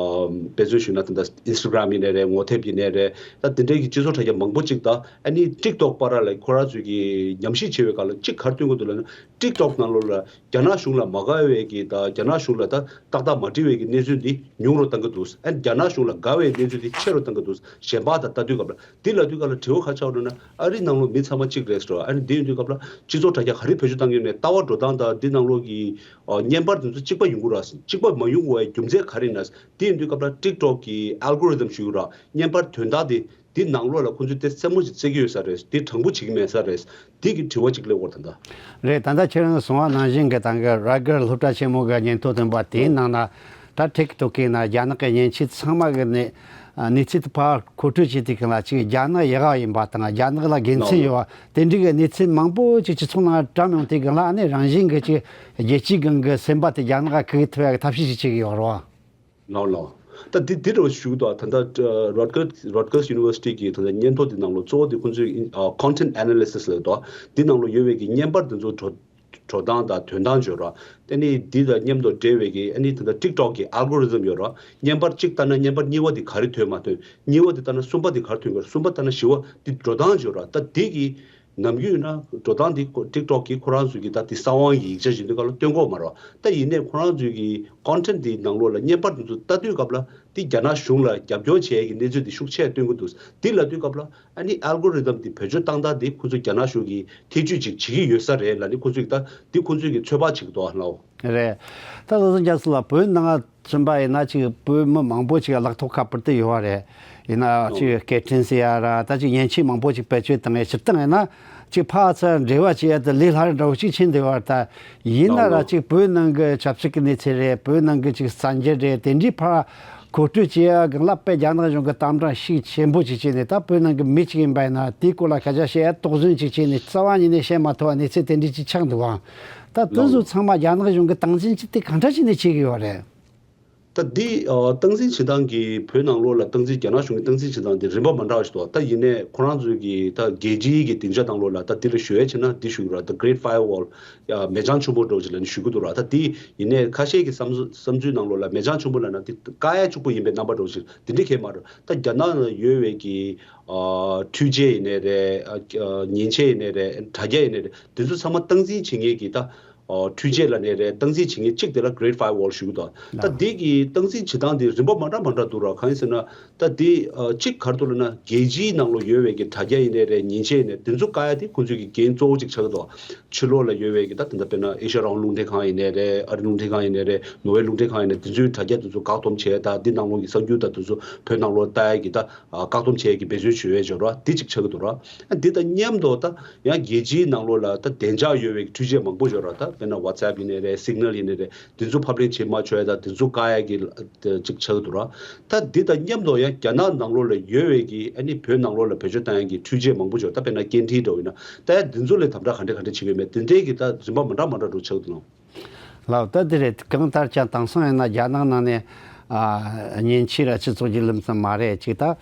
དཔེ་མཚོན་ཞུས་ན་ད་ལྟ་Instagram ཡིན་ནའི་རེད། ངོ་དེབ་ཡིན་ནའི་རེད། ད་དེ་འདྲའི་གི་སྤྱི་ཚོགས་དྲ་རྒྱ་མང་པོ་ཅིག་ད་ཨ་ནི་ཊིག་ཊོག་བར་ལ་ཁོ་རང་ཚོས་ཀྱི་ཉམས་ཞིབ་བྱེད་པའི་སྐབས་ལ་གཅིག་ག་རེ་སྟོན་གྱི་འདུག་ལབ་ན། ཊིག་ཊོག་ནང་ལོགས་ལ་རྒྱ་ནག་གཞུང་ལ་མ་དགའ་བའི་གི་ད་རྒྱ་ནག་གཞུང་ལ་ད་ཏག་ཏག་མ་འགྲིག་པའི་གི་གནས་ཚུལ་འདི་ཉུང་རུ་བཏང་གི་འདུག་ཨ་ནི་རྒྱ་ནག་གཞུང་ལ་དགའ་བའི་གནས་ཚུལ་འདི་ཆེ་རུ་བཏང་གི་འདུག་གཞན་པ་དང་ལྟ་དུས་སྐབས་ལ་འདི་ལབ་དུས་སྐབས་ལ་དྲི་བ་ག་ཆགས་འགྲོ་ན། ཨ་རི་ནང་ལོགས་མི་ཚང་མ་གཅིག་རེད་ཟེར་བ། ཨ་ནི་འདི་ཡིན་དུས་སྐབས་ལ་སྤྱི་ཚོགས་དྲ་རྒྱ་ག་རེ་བེད་སྤྱོད་བཏང་གི་ཡོད་ནའི་ལྟ་བ་འགྲོ་སྟངས་དང་འདི་ནང་ལོགས་ཀྱི་ཨ་བརྙན་པར་དེ་ཚོ་གཅིག་པ་ཡོང་གི་ར། གཅིག་པ་མ་ཡོང་དགོས་པའི་རྒྱུ་མཚན་ག་རེ་ཡིན་ན། འདི་ཡིན་དུས་སྐབས་ལ་ཊིག་ཊོག་གི་ཨལ་གོ་རི་དམ་ཞུ་གི་ར། བརྙན་པར་དོན་དག་དེ་འདི་ནང་ལོགས་ལ་ཁོང་ཚོས་དེ་སེམས་མོ་ཞིག་བརྩེ་གི་ཡོད་ས་རེད། དེ་དྲང་པོ་བྱེད་ཀྱི་མེད་ས་རེད། དེ་གི་དྲི་བ་གཅིག་སླེབས་ཡོད་རེད་ད་ལྟ། རེད། ད་ལྟ་ཁྱེད་རང་གསུངས་པ་ནང་བཞིན་གྱི་ད་གི་ར་གར་སློབ་གྲྭ་ཆེན་མོ་གི་སྙན་ཐོ་བཏོན་པ་དེའི་ནང་ན་ད་ཊིག་ཊོག་གི་ནང་རྒྱ་ནག་གི་མཉེན་ཆས་ཚང་མ་གི་གནས་གནས་ཚུལ་དེ་ཕར་མཁོ་སྤྲོད་བྱས་དུས་སྒང་ལ་གཅིག་རྒྱ་ནག་ཡག་ག་ཡིན་པ་དང་རྒྱ་ནག་ལ་དགེ་མཚན་ཡོད་པ་དེ་འདྲའི་གི་གནས་ཚུལ་མང་པོ་ཅིག་སྤྱི་ཚོགས་ནང་བཀྲམ་ཡོང་དུས་སྒང་ལ་ཨ་ནི་རང་བཞིན་གྱི་ཅིག་རྒྱལ་སྤྱིའི་སྒང་གི་སེམས་པ་དེ་རྒྱ་ནག་ག་ཁུག་ཐུབ་ཡ་གི་ཐབས་ཤེས་ཤིག་བྱེད་ཀྱི་ཡོད་རེད་བ། ལགས་ལགས། ད་འདི་འདི་འདྲ་བ་ཞུ་གི་འདུག་ད་ལྟ་Rutgers Rutgers University གི་ད་ལྟ་སྙན་ཐོ་འདི་ནང་ལོགས་གཙོ་བོ་འདི་ཁོང་ཚོས་ཨིན་ཨ་content analysis ལབ་འདུག་འདི་ནང་ལོགས་ཡོད་པའི་གི་བརྙན་པར་འདི་ཚོ་འགྲོ་འགྲོ་སྟངས་དང་དོན་སྟངས་བརྗོད་ར། དེ་ནི་འདི་དང་མཉམ་དུ་འབྲེལ་བའི་གི་ཨ་ནི་ད་ལྟ་ཊིག་ཊོག་གི་ཨལ་གོ་རི་དམ་ཡོད་ར། བརྙན་པར་གཅིག་ལྟ་ན་བརྙན་པར་གཉིས་པ་འདི་ག་རེ་ཐོན་མ་ཐོན། གཉིས་པ་འདི་ལྟ་ན་གསུམ་པ་འདི་ག་རེ་ཐོན་གི་ར། གསུམ་པ་ལྟ་ན་བཞི་པ་འདི་འགྲོ་སྟངས་བརྗོད་ར། ད་འདི་གི་ནམ་རྒྱུན་ཡིན་ན་འགྲོ་སྟངས་འདི་ཊིག་ཊོག་གིས་ཁོ་རང་ཚོའི་གི་ད་དེ་གསང་བའི་གི་ཡིག་ཆ་ཞིག་འདི་ག་ལ་སྟོན་གོ་མ་རེད། ད་ཡིན་ནའི་ཁོ་རང་ཚོའི་གི་content འདི་ནང་ལོགས་ལ་བརྙན་པར་འདི་ཚོ་ལྟ་དུས་སྐབས་ལ་འདི་རྒྱ་ནག་གཞུང་ལ་རྒྱབ་སྐྱོར་བྱེད་ཡ་གི་གནས་ཚུལ་འདི་ཤུགས་ཆེ་སྟོན་གི་འདུག་འདི་ལབ་དུས་སྐབས་ལ་ཨ་ནི་ཨལ་གོ་རི་དམ་འདི་བེད་སྤྱོད་བཏང་སྟངས་འདི་ཁོ་ཚོ་རྒྱ་ནག་གཞུང་གིས་ཐེ་བྱུས་ཅིག་བྱེད་ཀྱི་ཡོད་ས་རེད་ལབ་ནི་ཁོ་ཚོས་ད་འདི་ཁོ་ཚོས་གི་ཚོད་དཔག་བྱེད་ཀྱི་འདུག་ཨ་ལགས། རེད། ད་བློ་བཟང་རྒྱ་མཚོ་ལགས་བོད་ནང་ཕྱིན་པ་ཡིན་ན་ཅིག་བོད་མི་མང་པོ་ཅིག་ལག་ཐོག་ཁ་པར་དེ་ཡོད་པ་རེད། ཡིན་ན་ཅིག་སྐད་འཕྲིན་ཟེར་ཡ་ར་ད་ཅིག་མཉེན་ཆས་མང་པོ་ཅིག་བེད་སྤྱོད་བཏང་ཡ་སྤྱིར་བཏང་ཡིན་ན་ཅིག་ཕར་ཚུར་འབྲེལ་བ་བྱེད་ཡ་དེ་ལས་སླ་ར་འདྲ་བོ་ཅིག་ཕྱིན་བསྡད་པ་རེད། ད་ཡིན་ན་ར་ཅིག་བོད་ནང་གི་ཆབ་སྲིད་ཀྱི་གནས་ཚུལ་རེད། བོད་ནང་གི་ཅིག་གསར་འགྱུར་རེད། དེ་འདྲའི་ཕར་མཁོ་སྤྲོད་བྱེད་ཡ་སྒང་ལ་དཔེ་རྒྱ་ནག་གཞུང་གི་དམ་དྲག་ཤུགས་ཆེན་པོ་ཅིག་བྱས་ནས། ད་བོད་ནང་གི་མི་ཅིག་ཡིན་པ་ཡིན་ན་དེའི་སྐོར་ལ་སྐད་ཆ་བཤད་ཡ་དོགས་ཟོན་ཅིག་བྱས་ནས་རྩ་བ་ཉིད་ནས་བཤད་མ་ཐུབ་པ་གནས་ཚུལ་དེ་འདྲའི་ཅིག་ཆགས་འདུག་ཨང་། ད་དེ་ཚོ་ཚང་མ་རྒྱ་ནག་གཞུང་གི་སྟངས་འཛིན་ཅིག་དེ་གང་འདྲ་བྱས་ནས་བྱེད་ཀྱི་ཡོད་རེད། ད་འདི་ཨ་སྟངས་འཛིན་བྱེད་སྟངས་ཀྱི་བོད་ནང་ལོགས་ལ་སྟངས་འཛིན་རྒྱ་ནག་གཞུང་གི་སྟངས་འཛིན་བྱེད་སྟངས་འདི་རིམ་པ་མ་འདྲ་བ་ཞིག་འདུག་ད་ཡིན་ནའི་ཁོ་རང་ཚོའི་གི་ད་རྒྱལ་སྤྱིའི་གི་སྡིངས་ཆ་ནང་ལོགས་ལ་ད་འདི་ལ་ཞུ་ཡ་བྱས་ན་འདི་ཞུ་གི་ར། ད་Great Firewall ཡ་མེ་བྱང་ཆེན་པོ་འདྲ་བོ་ཅིག་ལ་ནི་ཞུ་གི་འདུག་ར། ད་འདི་ཡིན་ནའི་ཁ་ཤས་ཀྱི་བསམ་ཚུལ་བསམ་ཚུལ་ནང་ལོགས་ལ་མེ་བྱང་ཆེན་པོ་ལབ་ན་འདི་བཀག་ཡ་གཅིག་པོ་ཡིན་པའི་རྣམ་པ་འདྲ་བོ་ཅིག་འདི་འདྲ་གང་ཡང་མ་རེད། ད་རྒྱ་ནག་ལ་ཡོད་པའི་གི་ཨ་འཕྲུལ་ཆས་ཡིན་ནའི་རེད། ཨ་མཉེན་ཆས་ཡིན་ནའི་རེད། དྲ་རྒྱ་ཡིན་ནའི་རེད། འདི་ཚོ་ཚང་མ་སྟངས་འཛིན་བྱེད་མཁན་གྱི་ད་ཨ་འཕྲུལ་ཆས་ལབ་ནའི་རེད། སྟངས་འཛིན་བྱེད་མཁན་གཅིག་དེ་ལ་Great Firewall ཞུ་གི་འདུག་ད་འདི་གི་སྟངས་འཛིན་བྱེད་སྟངས་འདི་རིམ་པ་མ་འདྲ་མ་འདྲ་འདུག་ར། གང་ཡིན་ཟེར་ན་ད་འདི་ཨ་གཅིག་ག་རེ་འདུག་ལབ་ན་རྒྱལ་སྤྱིའི་ནང་ལོགས་ཡོད་པའི་གི་དྲ་རྒྱ་ཡིན་ནའི་རེད། མཉེན་ཆས་ཡིན་ནའི་འདི་ཚོ་བཀག་ཡ་དེ་ཁོང་ཚོའི་གི་འགན་གཙོ་བོ་གཅིག་ཆགས་ཀྱི་འདུག་ཕྱི་ལོགས་ལ་ཡོད་པའི་གི་ད་ད་ལྟ་དཔེར་ན་ཨེ་ཤ་ཡ་རང་དབང་རླུང་འཕྲིན་ཁང་ཡིན་ནའི་རེད། ཨ་རིའི་རླུང་འཕྲིན་ཁང་ཡིན་ནའི་རེད། ནོར་ཝེ་རླུང་འཕྲིན་ཁང་ཡིན་ནའི་འདི་ཚོའི་དྲ་རྒྱ་དེ་ཚོ་བཀག་སྡོམ་བྱས། ད་འདི་ནང་ལོགས་ཀྱི་གསར་འགྱུར་དང་དེ་ཚོ་བོད་ནང་ལོགས་ལྟ་ཡ་གི་ད་ཨ་བཀག་སྡོམ་བྱས་ཀྱི་འབད་བརྩོན་བྱེད་ཡས་འབྱོར་བ་འདི་གཅིག་ཆགས་ཀྱི་འདུག་ར། ཨ་འདི་དང་མཉམ་དུ་ད་ཡང་རྒྱལ་སྤྱིའི་ནང་ལོགས་ལ་ད་བདེ་འཇགས་ཡོད་པའི་འཕྲུལ་ཆས་མང་པོ་འབྱོར་ར། ད་དཔེར་ན་WhatsApp་ཡིན་ནའི་རེད། Signal་ཡིན་ནའི་རེད། འདི་ཚོ་ཕབ་ལེན་བྱེད་མ་ཆོག་ཡ་ད་འདི་ཚོ་བཀག་ཡ་གི་ད་གཅིག་ཆགས་ཀྱི་འདུག་ར། ད་འདི་དང་མཉམ་དུ་ཡང་རྒྱ་ནག་ནང་ལོགས་ལ་ཡོད་པའི་གི་ཨ་ནི་བོད་ནང་ལོགས་ལ་བེད་སྤྱོད་བཏང་ཡ་གི་འཕྲུལ་ཆས་མང་པོ་འབྱོར། ད་དཔེར་ན་སྐད་འཕྲིན་འདྲ་བོ་ཡིན་ན་ད་ཡང་འདི་ཚོ་ལ་དམ་དྲག་ག་འདྲ་ག་འདྲ་བྱེད་ཀྱི་ཡོད་མེད་འདི་འདྲའི་གི་ད་རིམ་པ་མ་འདྲ་མ་འདྲ་འགྲོ་ཆགས་འདུག་ལ། ལགས། ད་དེ་རེད། གང་ལྟར་ཀྱང་དེང་སང་ཡིན་ན་རྒྱ་ནག་ནང་ནས་ཨ་མཉེན་ཆས་ར་སྤྱི་ཚོགས་ཀྱི་ལམ་སང་མ་རེད། ཅིག་ད་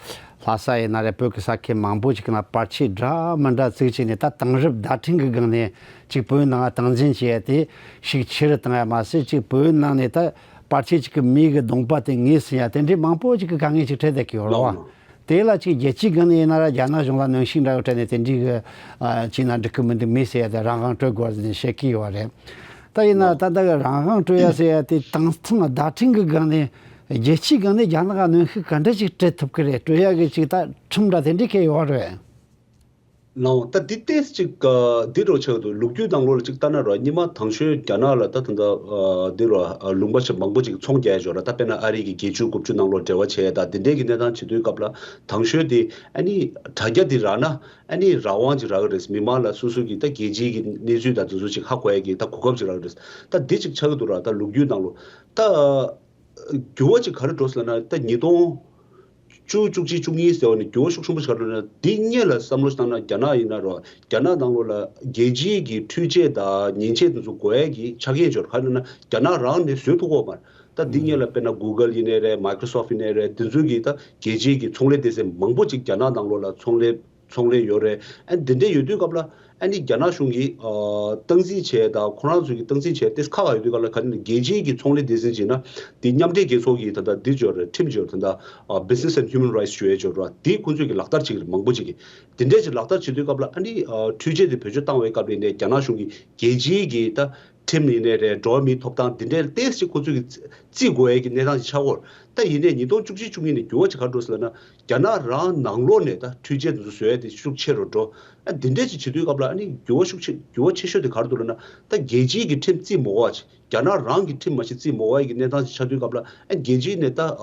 ལྷ་ས་ཡིན་ན་རེད། བོད་ཀྱི་ས་ཁུལ་མང་པོ་ཅིག་ན་པར་ཆས་འདྲ་མི་འདྲ་བཙུགས་བྱས་ནས་ད་དེང་རབས་བརྡ་འཕྲིན་གྱི་སྒང་ནས་ཅིག་བོད་ནང་སྟངས་འཛིན་བྱས་ཏེ་ཤུགས་ཆེ་རུ་བཏང་ཡ་མ་ཟད། ཅིག་བོད་ནང་ནས་ད་པར་ཆས་ཅིག་གི་མིའི་གི་གདོང་པ་དེ་ངོས་ཟིན་ཡ་དེ་འདྲའི་མང་པོ་ཅིག་གི་དཀའ་ངལ་ཅིག་འཕྲད་བསྡད་ཀྱི་ཡོད་རེད་བ། ལགས། དེ་ལ་ཅིག་རྒྱལ་སྤྱིའི་སྒང་ནས་ཡིན་ན་ར་རྒྱ་ནག་གཞུང་ལ་གནོན་ཤུགས་འདྲ་བོ་སྤྲད་ནས་དེ་འདྲའི་གི་ཨ་བྱས་ན་འགྲིག་གི་མི་འདུག་མི་ཟེར་ཡ་དེ་རང་དབང་སྤྲོད་དགོས་ཟེར་ནས་བཤད་ཀྱི་ཡོད་རེད། ད་ཡིན་ན་ད་ལྟ་གི་རང་དབང་སྤྲོད་ཡ་ཟེར་ཡ་དེ་དེང་སང་བརྡ་འཕྲིན་གི་སྒང་ནས་རྒྱལ་སྤྱིའི་སྒང་ནས་རྒྱ་ནག་ག་གནོན་ཤུགས་ག་འདྲ་ཅིག་སྤྲད་ཐུབ་ཀྱི་རེད། སྤྲོད་ཡ་གི་ཅིག་ད་ཁྲིམས་འདྲ་དེ་འདྲའི་གི་ཡོད་རེད། ལགས། ད་འདི་ཏོག་ཙམ་ཅིག་ཨ་འདི་འདྲ་ཆགས་འདུག་ལོ་རྒྱུས་ནང་ལོགས་ལ་ཅིག་ལྟ་ན་ར། སྔོན་མ་དང་ཤོས་རྒྱ་ནག་ལ་ད་ད་ལྟ་ཨ་འདི་ར་ཨ་ལུང་པ་ཞིག་མང་པོ་ཅིག་ཚོང་རྒྱག་ཡ་ཡོད་ར། ད་དཔེར་ན་ཨ་རི་གི་བརྒྱད་ཅུ་དགུ་བཅུ་ནང་ལོགས་འབྲེལ་བ་བྱས་ད་འདི་འདྲའི་གི་གནས་སྟངས་བྱེད་དུས་སྐབས་ལ་དང་ཤོས་དེ་ཨ་ནི་དྲ་རྒྱ་འདི་རག་ན་ཨ་ནི་རང་དབང་ཅིག་རག་གི་རེད། མི་མང་ལ་སོ་སོ་གི་ད་རྒྱལ་སྤྱིའི་གི་གནས་ཚུལ་དང་དེ་ཚོ་ཅིག་ཧ་གོ་ཡ་གི་ད་གོ་སྐབས་ཅིག་རག་གི་རེད། ད་འདི་ཅིག་ཆགས་ཀྱི་འདུག་ར། ད་ལོ་རྒྱུས་ནང་ལོགས་ད་འགྱུར་བ་ཅིག་ག་རེ་འགྲོ་སོང་ལབ་ན། ད་ཉིས་སྟོང་བཅུ་བཅུ་གཅིག་བཅུ་གཉིས་ཟེར་བ་ནི་འགྱུར་བ་ཤུགས་ཆེན་པོ་ཞིག་ག་རེ་འགྲོ་ན། འདི་སྔོན་ལ་བསམ་བློ་བཏང་ན་རྒྱ་ནག་ཡིན་ན་རོ། རྒྱ་ནག་ནང་ལོགས་ལ་རྒྱལ་སྤྱིའི་གི་འཕྲུལ་ཆས་དང་མཉེན་ཆས་དེ་ཚོ་དགོས་ཡ་གི་ཆ་རྐྱེན་འབྱོར་ག་རེ་ན་རྒྱ་ནག་རང་ནས་བཟོས་ཐུབ་ཀྱི་ཡོད་མ་རེད། ད་འདི་སྔོན་ལ་དཔེར་ན་Google་ཡིན་ནའི་རེད། Microsoft་ཡིན་ནའི་རེད། དེ་ཚོའི་གི་ད་རྒྱལ་སྤྱིའི་གི་ཚོང་ལས་སྡེ་ཚན་མང་པོ་ཅིག་རྒྱ་ནག་ནང་ལོགས་ལ་ཚོང་ལས་ཚོང་ལས་ཡོད་རེད། ཨ་འདི་འདྲ་ཡོད་དུས་སྐབས་ལ་ཨ་ནི་རྒྱ་ནག་གཞུང་གིས་ཨ་སྟངས་འཛིན་བྱས་དང་ཁོ་རང་ཚོ་གིས་སྟངས་འཛིན་བྱས་ཏེ་ཁག་ཁག་ཡོད་དུས་སྐབས་ལ་ག་ནི་རྒྱལ་སྤྱིའི་གི་ཚོང་ལས་སྡེ་ཚན་བྱས་ན་དེ་མཉམ་འབྲེལ་རྒྱལ་ཚོགས་ཀྱི་ད་ལྟ་འདི་འབྱོར་རེད། ཁྲིམས་འབྱོར་ད་ལྟ་ཨ་Business and Human Rights་ཞུ་ཡས་འབྱོར་ར། དེ་ཁོ་ཚོས་གི་ལག་བསྟར་བྱེད་ཀྱི་རེད། མང་པོ་ཅིག་གིས་དེ་འདྲས་ཅིག་ལག་བསྟར་བྱེད་དུས་སྐབས་ལ་ཨ་ནི་ཨ་འཕྲུལ་ཆས་དེ་བེད་སྤྱོད་བཏང་བའི་སྐབས་ལ་ནས་རྒྱ་ནག་གཞུང་གིས་རྒྱལ་སྤྱིའི་གི་ད་ཁྲིམས་ཡིན་ནའི་རེད། འགྲོ་བ་མིའི་ཐོབ་ཐང་འདི་འདྲའི་ཏོག་ཙམ་ཁོ་ཚོས་ཀྱི་བརྩི་དགོས་ཡས་ཀྱི་གནས་སྟངས་ཤིག་ཆགས་ཡོད་རེད། ད་ཡིན་ནའི་ཉིས་སྟོང་བཅུ་གཅིག་བཅུ་གཉིས་ནས་འགྱུར་བ་ཅིག་ག་རེ་འགྲོ་སོང་ལབ་ན། རྒྱ་ནག་རང་ནང་ལོགས་ནས་ད་འཕྲུལ་ཆས་དེ་ཚོ་བཟོ་ཡས་དེ་ཤུགས་ཆེ་རུ་འགྲོ། ཨ་འདི་འདྲས་ཅིག་བྱེད་དུས་སྐབས་ལ་ཨ་ནི་འགྱུར་བ་ཤུགས་ཆེ་འགྱུར་བ་ཆེ་ཤོས་དེ་ག་རེ་འདུག་ལབ་ན། ད་རྒྱལ་སྤྱིའི་གི་ཁྲིམས་བརྩི་མ་དགོས་པ་ཅིག་རྒྱ་ནག་རང་གི་ཁྲིམས་མ་གཞི་བརྩི་མ་དགོས་ཡས་ཀྱི་གནས་སྟངས་ཤིག་ཆགས་དུས་སྐབས་ལ། ཨ་རྒྱལ་སྤྱིའི་ནས་ད་ཨ་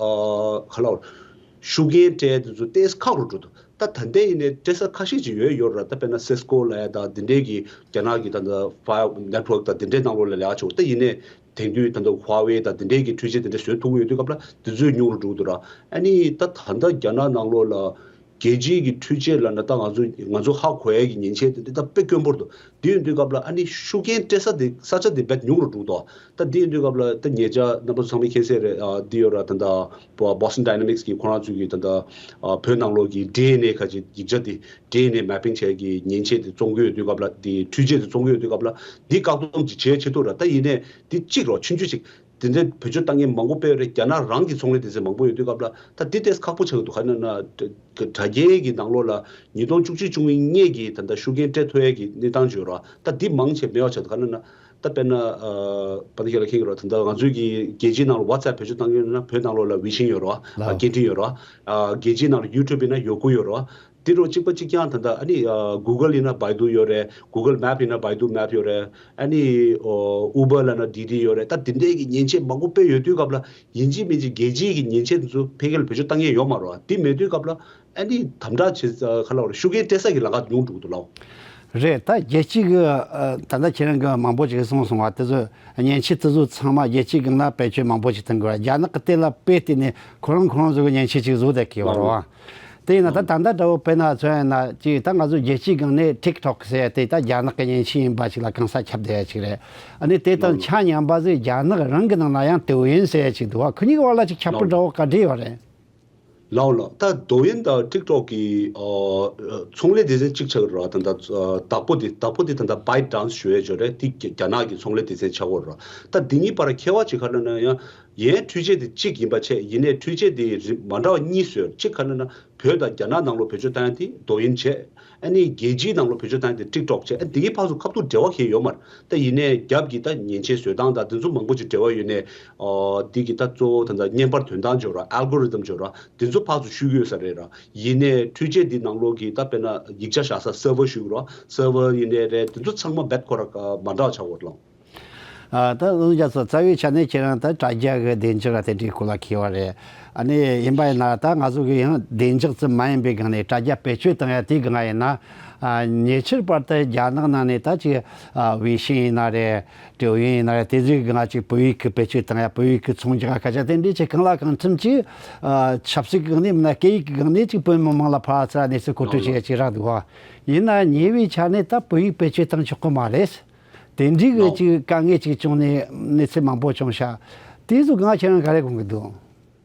ག་ལབ་དགོས་རེད། ཤུགས་རྐྱེན་སྤྲད་དེ་ཚོ་ཏོག་ཙམ་ཁག་རུ་འགྲོ་འདུག་ད་ད་ལྟའི་ཡིན་ནའི་སྤྲད་ས་ཁ་ཤས་ཅིག་ཡོད་ཡོད་ར། ད་དཔེར་ན་Cisco་ལབ་ཡ་ད་འདི་འདྲའི་གི་རྒྱ་ནག་གི་ད་ལྟ་Fire Network་ད་འདི་འདྲའི་ནང་ལོགས་ལ་ལས་ཀ་བྱེད། ད་ཡིན་ནའི་དེང་དུས་ད་ལྟ་Huawei་ད་འདི་འདྲའི་གི་འཕྲུལ་ཆས་འདི་འདྲ་བཟོ་ཐུབ་ཀྱི་ཡོད་དུས་སྐབས་ལ་འདི་ཚོས་ཉུང་རུ་འགྲོ་གི་འདུག་ར། ཨ་ནི་ད་ད་ལྟ་རྒྱ་ནག་ནང་ལོགས་ལ་རྒྱལ་སྤྱིའི་གི་འཕྲུལ་ཆས་ལབ་ན་ད་ང་ཚོ་ང་ཚོ་ཧ་གོ་ཡ་གི་མཉེན་ཆས་དེ་འདི་ད་དཔེ་དཀོན་པོ་རེད་འདུག་དེ་ཡིན་དུས་སྐབས་ལ་ཨ་ནི་ཤུགས་རྐྱེན་སྤྲད་ས་དེ་ས་ཆ་དེ་རྦད་ཉུང་རུ་འགྲོ་འདུག་ད་དེ་ཡིན་དུས་སྐབས་ལ་ད་ཉེ་ཆར་རྣམ་པ་ཚོ་ཚང་མས་མཁྱེན་གསལ་རེད། ཨ་འདི་ཡོད་ར། ད་ད་Boston Dynamics་གི་ཁོ་རང་ཚོའི་གི་ད་ད་ཨ་བོད་ནང་ལོགས་ཀྱི་ཌི་ཨེན་ཨེ་ཁ་ཅིག་ཡིག་ཆ་དེ་ཌི་ཨེན་ཨེ་མེ་པིང་བྱས་ཀྱི་མཉེན་ཆས་དེ་བཙོང་གི་ཡོད་དུས་སྐབས་ལ། དེ་འཕྲུལ་ཆས་དེ་བཙོང་གི་ཡོད་དུས་སྐབས་ལ་འདི་བཀག་སྡོམ་ཅིག་བྱེད་ཆེད་དུ་ར། ད་ཡིན་ནའི་འདི་གཅིག་རོ་ཆུང་ཆུང་ཅིག་དེ་འདྲའི་བེད་སྤྱོད་བཏང་མཁན་མང་པོ་དཔེ་རེད། རྒྱ་ནག་རང་གི་ཚོང་ལས་སྡེ་ཚན་མང་པོ་ཡོད་དུས་སྐབས་ལ་ད་འདི་ཏོག་ཙམ་ཁག་པོ་ཆགས་ཀྱི་འདུག་ག་ན་ན་དྲ་རྒྱའི་གི་ནང་ལོགས་ལ་ཉིས་སྟོང་བཅུ་གཅིག་བཅུ་གཉིས་སྔོན་གྱི་ད་ལྟ་ཤུགས་རྐྱེན་སྤྲད་ཐུབ་ཡས་ཀྱི་གནས་སྟངས་བརྗོད་ར། ད་འདི་མང་ཆེ་མེད་པ་ཆགས་འདུག་ག་ན་ན། ད་དཔེར་ན་ཨ་པ་ཏི་ཁྱེད་ལ་མཁྱེན་གྱི་རེད། ད་ལྟ་ང་ཚོའི་གི་རྒྱལ་སྤྱིའི་ནང་ལ་WhatsApp་བེད་སྤྱོད་བཏང་གི་ཡོད་ན་བོད་ནང་ལོགས་ལ་Weixin་ཡོད་རེད་བ། ལགས། སྐད་འཕྲིན་ཡོད་རེད་བ། ཨ་རྒྱལ་སྤྱིའི་ནང་ལ་YouTube་ཡིན་ན་Youku་ཡོད་རེད་བ། འདི་རུ་གཅིག་པ་གཅིག་རྐྱང་ད་ལྟ་ཨ་ནི་Google་ཡིན་ན་Baidu་ཡོད་རེད། Google Map་ཡིན་ན་Baidu Map་ཡོད་རེད། ཨ་ནི་Uber་ལབ་ན་Didi་ཡོད་རེད། ད་འདི་འདྲའི་གི་མཉེན་ཆས་མང་པོ་དཔེ་ཡོད་དུས་སྐབས་ལ་ཡིན་གཅིག་མིན་གཅིག་རྒྱལ་སྤྱིའི་གི་མཉེན་ཆས་འདི་ཚོ་འཕེལ་རྒྱས་ལ་བེད་སྤྱོད་བཏང་མཁན་ཡོད་མ་རེད་བ། འདི་མེད་དུས་སྐབས་ལ་ཨ་ནི་དམ་དྲག་བྱེད་ས་ག་ལ་བ་རེད། ཤུགས་རྐྱེན་སྤྲད་ས་གི་ལམ་ཁ་ཉུང་འགྲོ་གི་འདུག་ལགས། རེད། ད་རྒྱལ་སྤྱི་གི་ཨ་ད་ལྟ་ཁྱེད་རང་གི་མང་པོ་ཅིག་གསུངས་སོང་བ། དེ་ཚོ་མཉེན་ཆས་དེ་ཚོ་ཚང་མ་རྒྱལ་སྤྱིའི་སྒང་ལ་བེད་སྤྱོད་མང་པོ་ཅིག་གཏོང་དགོས་རེད། རྒྱ་ནག་གི་དེ་ལ་དཔེ་བལྟས་ནས་ཁོ་རང་ཁོ་རང་ཚོ་གི་མཉེན་ཆས་ཅིག་བཟོ་བསྡད་ཀྱི་ཡོད་རེད་བ། དེ་ཡིན་ན་ད་ད་ལྟ་འདྲ་བོ་དཔེར་ན་མཚོན་ཡིན་ན་ཅིག་ད་ང་ཚོ་རྒྱལ་སྤྱིའི་སྒང་ནས་TikTok་ཟེར་ཡ་དེ་ད་རྒྱ་ནག་གི་མཉེན་ཆས་ཡིན་པ་ཅིག་ལ་གང་ས་ཁྱབ་བསྡད་ཡ་ཅིག་རེད། ཨ་ནི་དེ་དང་ཆ་མཉམ་པ་ཟིག་རྒྱ་ནག་རང་གི་ནང་ན་ཡང་ཏེའོ་ཡིན་ཟེར་ཡ་ཅིག་འདུག་བ། ཁོ་གཉིས་ཀྱི་བར་ལ་ཅིག་ཁྱད་པར་འདྲ་བོ་ག་འདྲ་ཡོད་རེད། ལའོ་ལའོ། ད་ཏེའོ་ཡིན་དང་TikTok་གི་ཨ་ཚོང་ལས་སྡེ་ཚན་གཅིག་ཆགས་ཀྱི་རེད་བ། ད་ད་བདག་པོ་དེ་བདག་པོ་དེ་ད་ད་ByteDance་ཞུ་ཡས་ཅིག་ཡོད་རེད། དེ་རྒྱ་རྒྱ་ནག་གི་ཚོང་ལས་སྡེ་ཚན་ཆགས་ཀྱི་ཡོད་རེད་བ། ད་འདི་གཉིས་བར་ཁྱད་པར་ཅིག་ག་རེ་ལབ་ན་ཡང་ཡན་འཕྲུལ་ཆས་དེ་གཅིག་ཡིན་པ་བྱས། ཡིན་ནའི་འཕྲུལ་ཆས་དེ་རིགས་མ་འདྲ་བ་གཉིས་བཟོས། གཅིག་ག་རེ་ལབ་ན་བོད་དང་རྒྱ་ནག་ནང་ལོགས་བེད་སྤྱོད་བཏང་ཡ་དེ་ཏེའོ་ཡིན་བྱས། ཨ་ནི་རྒྱལ་སྤྱིའི་ནང་ལོགས་བེད་སྤྱོད་བཏང་ཡ་དེ་TikTok་བྱས། ཨ་འདི་གཉིས་བར་དུ་ཁ་ཐུག་འབྲེལ་བ་གང་ཡང་ཡོད་མ་རེད། ད་ཡིན་ནའི་རྒྱབ་ཀྱི་ད་མཉེན་ཆས་བཟོ་སྟངས་དང་དེ་ཚོ་མང་པོ་ཅིག་འབྲེལ་བ་ཡོད་ནའི། ཨོ། འདི་གི་ད་གཙོ་བོ་ད་ད་བརྙན་པར་འདོན་སྟངས་ཅིག་ཡོད་ར། Algorithm་ཅིག་ཡོད་ར། དེ་ཚོ་ཕར་ཚུར་ཤུགས་ཡོད་ས་རེད་ར། ཡིན་ནའི་འཕྲུལ་ཆས་འདི་ནང་ལོགས་ཀྱི་ད་དཔེར་ན་ཡིག་ཆ་བཞག་ས་server་ཞུ་གི་ར། Server་ཡིན་ནའི་རེད། དེ་ཚོ་ཚང་མ་རྦད་ཁོ་ར་མ་འདྲ་བ་ཆགས་ཡོད་རེད་ལགས། ཨ། ད་ལུང་རྒྱ་མཚོ་རྩ་བའི་ཆ་ནས་ཁྱེད་རང་ད་དྲ་རྒྱ་གི་བདེ་འཇགས་དེ་འདྲའི་སྐོར་ལ་མཁས་པ་རེད། ཨ་ནི་ཡིན་པ་ཡིན་ན་ད་ང་ཚོ་གི་ཡང་བདེ་འཇགས་ཙམ་མ་ཡིན་པའི་སྒང་ནས་དྲ་རྒྱ་བེད་སྤྱོད་བཏང་ཡ་དེའི་སྒང་ཡིན་ན། ཨ། ཉེ་ཆར་བར་དུ་རྒྱ་ནག་ནང་ནས་ད་ཅིག་ཨ། ཝེ་ཤིང་ཡིན་ན་རེད། ཏེའོ་ཡིན་ཡིན་ན་རེད། དེ་ཚོའི་སྒང་ཅིག་བོད་ཡིག་གི་བེད་སྤྱོད་བཏང་ཡ། བོད་ཡིག་གི་ཚོང་རྒྱག་སྐད་ཆ་དེ་འདྲའི་ཆེད་གང་ལ་གང་འཚམ་ཅིག་ཨ། ཆབ་སྲིད་ཀྱི་སྒང་ནས་མིན་ན་སྐད་ཡིག་གི་སྒང་ནས་ཅིག་བོད་མི་མང་ལ་ཕར་ཚུར་གནས་ཚུལ་མཁོ་སྤྲོད་བྱེད་ཡ་ཅིག་རག་འདུག་བ། ཡིན་ན་ཉེ་བའི་ཆ་ནས་ད་བོད་ཡིག་བེད་སྤྱོད་བཏང་ཆོག་གི་མ་རེད། དེ་འདྲའི་གི་ལའོ། ཅིག་དཀའ་ངལ་ཅིག་བྱུང་ནས་གནས་ཚུལ་མང་པོ་བྱུང་ཤག་དེ་ཚོ་སྒང་ཁྱེད་རང་ག་རེ་དགོངས་ཀྱི་འདུག་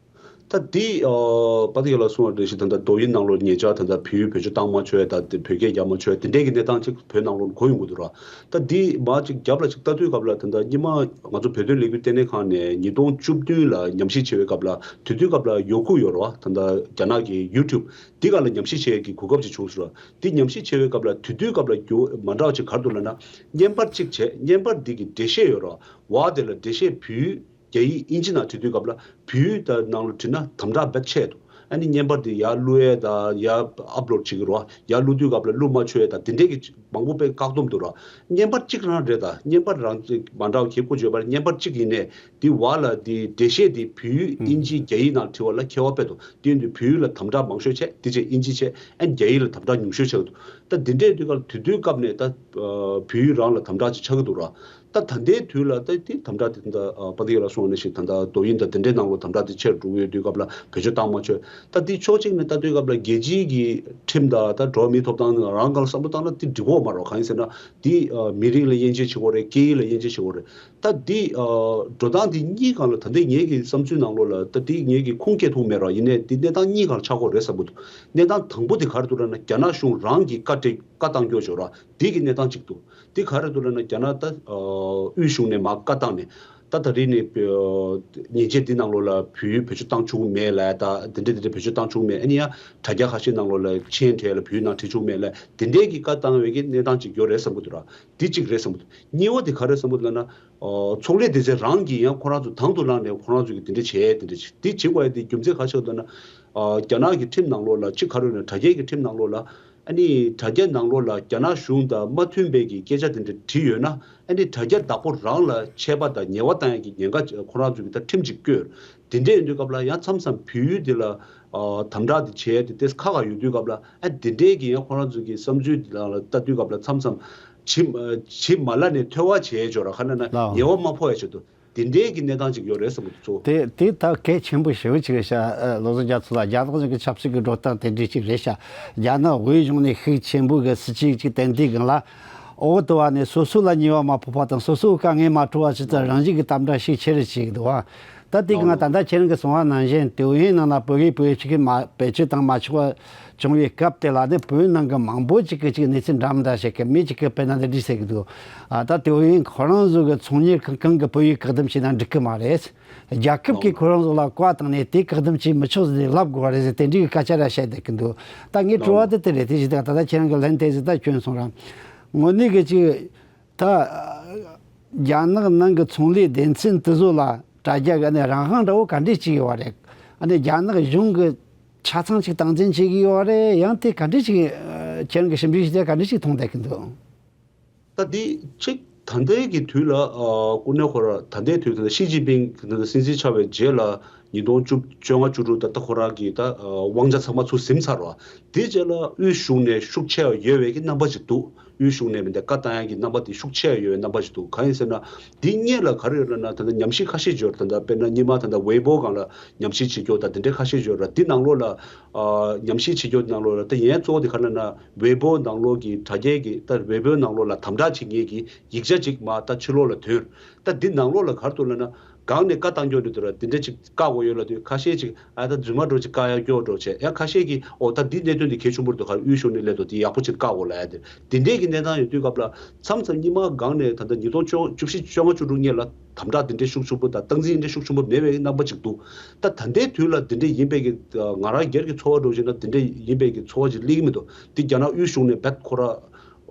ད་འདི་ཨ་པ་ཏི་ཡ་ལ་གསུངས་པ་འདྲ་ཞིག་ད་ལྟ་ཏེའོ་ཡིན་ནང་ལོགས་ཉེ་ཆར་ད་ལྟ་བོད་ཡིག་བེད་སྤྱོད་བཏང་མ་ཆོག་ད་དེ་བོད་སྐད་རྒྱག་མ་ཆོག་དེ་འདྲའི་གི་གནས་སྟངས་ཅིག་བོད་ནང་ལོགས་གོ་ཡོང་གི་འདུག་ར། ད་འདི་མ་ཅིག་རྒྱབ་ལ་ཅིག་ལྟ་དུས་སྐབས་ལ་ད་ལྟ་སྔོན་མ་ང་ཚོ་བོད་དོན་ལས་འགུལ་ལྟེ་གནས་ཁང་ནས་ཉིས་སྟོང་བཅུ་བདུན་ལ་ཉམས་ཞིབ་བྱེད་པའི་སྐབས་ལ་དེ་དུས་སྐབས་ལ་ཡོ་ཁུ་ཡོད་ར་བ། ད་ལྟ་རྒྱ་ནག་གི་YouTube་འདི་ག་ལ་ཉམས་ཞིབ་བྱེད་ཡས་ཀྱི་གོ་སྐབས་ཅིག་བྱུང་སོང་ར། འདི་ཉམས་ཞིབ་བྱེད་པའི་སྐབས་ལ་དེ་དུས་སྐབས་ལ་རྒྱུ་མ་འདྲ་བ་ཅིག་ག་རེ་འདུག་ལབ་ན། བརྙན་པར་གཅིག་བྱས། བརྙན་པར་འདི་གི་འགྲེལ་བཤད་ཡོད་ར་བ། དེ་ལ་འགྲེལ་བཤད་བོད་ཡིག་རྒྱ་ཡིག་དབྱིན་ཇི་ནང་བྲིས་དུས་སྐབས་ལ་བོད་ཡིག་དང་ནང་ལ་བྲིས་ན་དམ་དྲག་རྦད་ཆེ་འདུག་ཨ་ནི་བརྙན་པར་འདི་ཡར་བླུག་ཡས་དང་ཡར་ཨབ་ལོཌ་བྱེད་ཀྱི་རེད་བ། ཡར་བླུག་དུས་སྐབས་ལ་བླུག་མ་ཆོག་ཡས་དང་དེ་འདྲས་ཀྱི་མང་པོ་དཔེ་བཀག་སྡོམ་འདུག་ར། བརྙན་པར་གཅིག་རང་རེད། ད་བརྙན་པར་རང་གཅིག་མ་འདྲ་བ་གི་བཀོད་བྱས་པར་བརྙན་པར་གཅིག་ཡིན་ནའི་འདི་བར་ལ་འདི་འགྲེལ་བཤད་འདི་བོད་ཡིག་དབྱིན་ཇི་རྒྱ་ཡིག་ནང་བྲིས་པ་ལ་ཁྱད་པར་དཔེ་འདུག་དེ་ཡིན་དུས་བོད་ཡིག་ལ་དམ་དྲག་མང་ཤོས་བྱས། དེ་རྗེས་དབྱིན་ཇི་བྱས། ཨ་ནི་རྒྱ་ཡིག་ལ་དམ་དྲག་ཉུང་ཤོས་ཆགས་འདུག་ད་འདི་འདྲས་དུས་སྐབས་དེ་དུས་སྐབས་ནས་ད་བོད་ཡིག་རང་ལ་དམ་དྲག་ཅིག་ཆགས་ཀྱི་འདུག་ར། ད་ད་ལྟའི་དུས་ལ་ད་དེ་དམ་དྲག་དེ་ད་ཨ་པ་ཏི་ཡ་ལ་གསུངས་པ་ནང་བཞིན་ད་ལྟ་ཏེའོ་ཡིན་ད་དེ་འདྲའི་ནང་ལོགས་དམ་དྲག་དེ་ཆེར་འགྲོ་གི་ཡོད་དུས་སྐབས་ལ་བེད་སྤྱོད་བཏང་མ་ཆོག་ད་འདི་ཕྱོགས་གཅིག་ནས་ལྟ་དུས་སྐབས་ལ་རྒྱལ་སྤྱིའི་གི་ཁྲིམས་དང་ད་འགྲོ་བ་མིའི་ཐོབ་ཐང་རང་སྒང་ལ་བསམ་བློ་བཏང་ན་དེ་འགྲིག་གི་ཡོད་མ་རེད། གང་ཡིན་ཟེར་ན་དེ་ཨ་མི་རིགས་ལ་དབྱེ་འབྱེད་བྱེད་དགོས་རེད། སྐད་ཡིག་ལ་དབྱེ་འབྱེད་བྱེད་དགོས་རེད། ད་འདི་ཨ་འགྲོ་སྟངས་འདི་གཉིས་སྒང་ལ་ད་ལྟའི་ངེད་ཀྱི་བསམ་ཚུལ་ནང་ལོགས་ལ་ད་འདི་ངེད་ཀྱི་ཁུངས་སྐྱེལ་ཐུབ་མེད་ར། ཡིན་ནའི་འདི་གནས་སྟངས་གཉིས་སྒང་ལ་ཆགས་ཀྱི་ཡོད་རེད་བསམ་གྱི་འདུག་གནས་སྟངས་དང་པོ་དེ་ག་རེ་འདུག་ལབ་ན་རྒྱ་ནག་གཞུང་རང་གིས་བཀའ་སྒྲིག་བཀའ་བཏང་རྒྱུ་ཅིག་ཡོད་ར། འདི་གི་གནས་སྟངས་གཅིག་འདུག་འདི་ག་རེ་འདུག་ལབ་ན་རྒྱ་ནག་ད་ཨ་དབུས་གཞུང་ནས་མར་བཀའ་བཏང་ནས་ད་ད་རེས་ནས་ཨ་མཉེན་ཆས་འདི་ནང་ལོགས་ལ་བོད་ཡིག་བེད་སྤྱོད་བཏང་ཆོག་གི་མེད་ལབ། ད་འདི་འདྲ་འདི་འདྲ་བེད་སྤྱོད་བཏང་ཆོག་གི་མེད། ཨ་ནི་ཡང་དྲ་རྒྱ་ཁ་ཤས་ནང་ལོགས་ལ་མཆན་སྤྲད་ལ་བོད་ཡིག་ནང་བྲིས་ཆོག་གི་མེད་ལབ། འདི་འདྲའི་གི་བཀའ་བཏང་བའི་གི་གནས་སྟངས་གཅིག་ཡོད་རེད་བསམ་གྱི་འདུག་ར། འདི་གཅིག་རེད་བསམ་གྱི་འདུག་གཉིས་པ་དེ་ག་རེ་བསམ་གྱི་འདུག་ལབ་ན། ཨ་ཚོང་ལས་སྡེ་ཚན་རང་གིས་ཡང་ཁོ་རང་ཚོ་དང་དུ་བླངས་ནས་ཁོ་རང་ཚོ་གི་དེ་འདྲ་བྱས་དེ་འདྲ་བྱས་འདི་བྱེད་དགོས་ཡ་དེ་རྒྱུ་མཚན་ག་རེ་ཆགས་འདུག་ན། ཨ་རྒྱ་ནག་གི་ཁྲིམས་ནང་ལོགས་ལ་གཅིག་ག་རེ་ཡོད་ན་དྲ་རྒྱའི་གི་ཁྲིམས་ནང་ལོགས་ལ། ཨ་ནི་དྲ་རྒྱ་ནང་ལོགས་ལ་རྒྱ་ནག་གཞུང་དང་མ་མཐུན་པའི་གི་སྐད་ཆ་དེ་འདྲ་བྲིས་ཡོད་ན། ཨ་ནི་དྲ་རྒྱ་བདག་པོ་རང་ལ་ཆད་པ་དང་ཉེས་པ་བཏང་ཡ་གི་ཉེན་ཁ་ཁོ་རང་ཚོ་གི་ད་ཁྲིམས་ཅིག་བཀོད། དེ་འདྲ་ཡིན་དུས་སྐབས་ལ་ཡང་མཚམས་མཚམས་བོད་ཡིག་དེ་ལ་ཨ་དམ་དྲག་དེ་བྱས་ཏེ་ཏེ་ཁག་ཁག་ཡོད་དུས་སྐབས་ལ་ཨ་དེ་འདྲའི་གི་ཡང་ཁོ་རང་ཚོ་གི་བསམ་ཚུལ་དེ་ལ་ལ་ལྟ་དུས་སྐབས་ལ་མཚམས་མཚམས་བྱིས་བྱིས་མ་ལ་ནས་ཐོས་པ་བྱས་ཆོག་ར། ཁ་ན་ན་ལའོ། ཉེས་པ་མ་ཕོག་ཡ་ཆེད་དུ་དེ་འདྲའི་གི་གནས་སྟངས་ཅིག་ཡོད་རེད་བསམ་གི་འདུག་ཚོ། དེ་དེ་ད་གལ་ཆེན་པོ་ཞེ་པོ་ཅིག་རེད་ཤག་ཨ་ལོ་ཙཱ་རྒྱ་མཚོ་ལགས། རྒྱ་ནག་གཞུང་གི་ཆབ་སྲིད་ཀྱི་འགྲོ་སྟངས་དེ་འདྲའི་ཅིག་རེད་ཤག་རྒྱ་ནག་དབུས་གཞུང་ནས་ཤུགས་ཆེན་པོ་གི་སྲིད་ཇུས་ཅིག་བཏོན་དུས་སྒང་ལ་འོག་ཏུ་བ་ནས་སོ་སོ་ལ་ཉེས་པ་མ་ཕོག་པ་དང་སོ་སོའི་དཀའ་ངལ་མ་འཕྲོག་པ་ཞིག་ཏུ་རང་བཞིན་གྱི་དམ་དྲག་ཤུགས་ཆེ་རུ་ཕྱིན་འདུག་བ། ད་དེ་གང་ལ་ད་ལྟ་ཁྱེད་རང་གིས་གསུངས་པ་ནང་བཞིན་ཏེའོ་ཡིན་ནང་ལ་བོད་ཡིག་བེད་སྤྱོད་མ་བེད་སྤྱོད་བཏང་མ་ཆོག་པ་བྱུང་བའི་སྐབས་དེ་ལ་ནི་བོད་ནང་གི་མང་པོ་ཅིག་གིས་ཅིག་གནས་ཚུལ་འདྲ་མི་འདྲ་བཤད་གི་མི་ཅིག་གིས་དཔེར་ན་འདི་འདྲ་ཟེར་གི་འདུག་ཨ་ད་ཏེའོ་ཡིན་ཁོ་རང་ཚོ་གི་ཚོང་གཉེར་ཁང་གང་གིས་བོད་ཡིག་བཀག་སྡོམ་བྱས་ན་འགྲིག་གི་མ་རེད། རྒྱལ་ཁབ་ཀྱིས་ཁོ་རང་ཚོ་ལ་བཀའ་བཏང་ནས་དེ་བཀག་སྡོམ་བྱེད་མི་ཆོག་ཟེར་ལབ་དགོས་པ་རེད་ཟེར་དེ་འདྲའི་གི་སྐད་ཆ་ར་བཤད་བསྡད་གི་འདུག་ད་ངའི་དྲི་བ་དེ་དེ་རེད། དེ་བཞིན་ད་ད་ལྟ་ཁྱེད་རང་གི་ལན་དེ་ཟིག་ད་བསྐྱོན་སོང་ར། དངོས་གནས་གི་ཅིག་ད་རྒྱ་ནག་ནང་གི་ཚོང་ལས་སྡེ་ཚན་དེ་ཚོ་ལ་དྲ་རྒྱ་གི་ཨ་ནི་རང་དབང་འདྲ་བོ་ག་འདྲས་ཅིག་ཡོད་པ་རེད། ཨ་ནི་རྒྱ་ནག་གཞུང་གི་ ཆ་ཚང་ཅིག་སྟངས་འཛིན་བྱེད་ཀྱི་ཡོད་རེད། ཡང་དེ་ག་འདྲ་ཅིག་ཁྱེད་རང་གི་ཞིབ་འཇུག་བྱས་ཏེ་ག་འདྲ་ཅིག་མཐོང་བསྡད་ཀྱི་འདུག་ད་འདི་གཅིག་ད་ལྟའི་གི་དུས་ལ་ཨ་ཀུན་ནས་ཁོ་ར་ད་ལྟའི་དུས་ད་ལྟ་ཞི་ཅིན་ཕིང་གི་ད་ལྟ་སྲིད་འཛིན་ཆགས་པའི་རྗེས་ལ་ཉིས་སྟོང་བཅོ་ལྔ་བཅུ་དྲུག་ད་ལྟ་ཁོ་ར་གི་ད་ཨ་དབང་ཆ་ཚང་མ་ཚུར་ཟིན་ཚར་བ། དེ་རྗེས་ལ་དབུས་གཞུང་ནས་ཤུགས་ཆེ་བ་ཡོད་པའི་གི་རྣམ་པ་ཅིག་འདུག་དབུས་གཞུང་ནས་མི་འདི་བཀའ་བཏང་ཡ་གི་རྣམ་པ་དེ་ཤུགས་ཆེ་བ་ཡོད་པའི་རྣམ་པ་ཅིག་འདུག་གང་ཡིན་ཟེར་ན། འདི་སྔོན་ལ་ག་རེ་ཡོད་ལབ་ན་ད་ལྟ་ཉམས་ཞིབ་ཁ་ཤས་ཅིག་ཡོད་རེད། ད་ལྟ་དཔེར་ན་སྔོན་མ་ད་ལྟ་ཝེ་པོ་སྒང་ལ་ཉམས་ཞིབ་བྱེད་རྒྱུ་ད་དེ་འདྲའི་ཁ་ཤས་ཅིག་ཡོད་རེད། འདི་ནང་ལོགས་ལ་ཨ་ཉམས་ཞིབ་བྱེད་རྒྱུ་ནང་ལོགས་ལ་ད་ཡིན་གཙོ་བོ་དེ་ག་རེ་ལབ་ན། ཝེ་པོ་ནང་ལོགས་ཀྱི་དྲ་རྒྱའི་གི་ད་ཝེ་པོའི་ནང་ལོགས་ལ་དམ་དྲག་བྱེད་མཁན་གྱི་ཡིག་ཆ་ཅིག་མར་ད་ཕྱི་ལོགས་ལ་ཐོན། ད་འདི་ནང་ལོགས་ལ་ག་རེ་འདུག་ལབ་ན། སྒང་ནས་བཀའ་བཏང་རྒྱུ་འདྲ་འདུག་ར། འདི་འདྲ་ཅིག་བཀག་དགོས་ཡོད་ལབ་དུས་ཁ་ཤས་ཅིག་ཨ་ད་རྫུན་མ་འདྲ་ཅིག་བཀག་ཡ་སྐྱོ་འདྲ་བྱས། ཡང་ཁ་ཤས་ཀྱིས་ཨོ་ད་འདི་གནད་དོན་འདི་གལ་ཆེན་པོ་འདུག་ག་དབུས་གཞུང་ནས་སླེབས་འདུག་འདི་ཡག་པོ་ཅིག་བཀག་དགོས་ལབ་ཡ་དེ། འདི་འདྲའི་གི་གནས་སྟངས་ཡོད་དུས་སྐབས་ལ་མཚམས་མཚམས་སྔོན་མ་སྒང་ནས་ད་ལྟ་ཉིས་སྟོང་བཅུ་བཞི་བཅོ་ལྔ་བཅུ་དྲུག་སྔོན་ལ་དམ་དྲག་འདི་འདྲའི་ཤུགས་ཆེན་པོ་དང་སྟངས་འཛིན་འདི་འདྲའི་ཤུགས་ཆེན་པོ་མེད་པའི་གི་རྣམ་པ་ཅིག་འདུག་ད་ད་ལྟའི་དུས་ལ་འདི་འདྲའི་ཡིན་པའི་གི་ང་རང་སྒེར་གྱི་ཚོར་བ་འདྲ་བྱས་ན་འདི་འདྲའི་ཡིན་པའི་གི་ཚོར་བ་ཅིག་སླེབས་ཀྱི་མི་འདུག་འདི་རྒྱ་ནག་དབུས་གཞུང་ནས་རྦད་ཁོ་ར་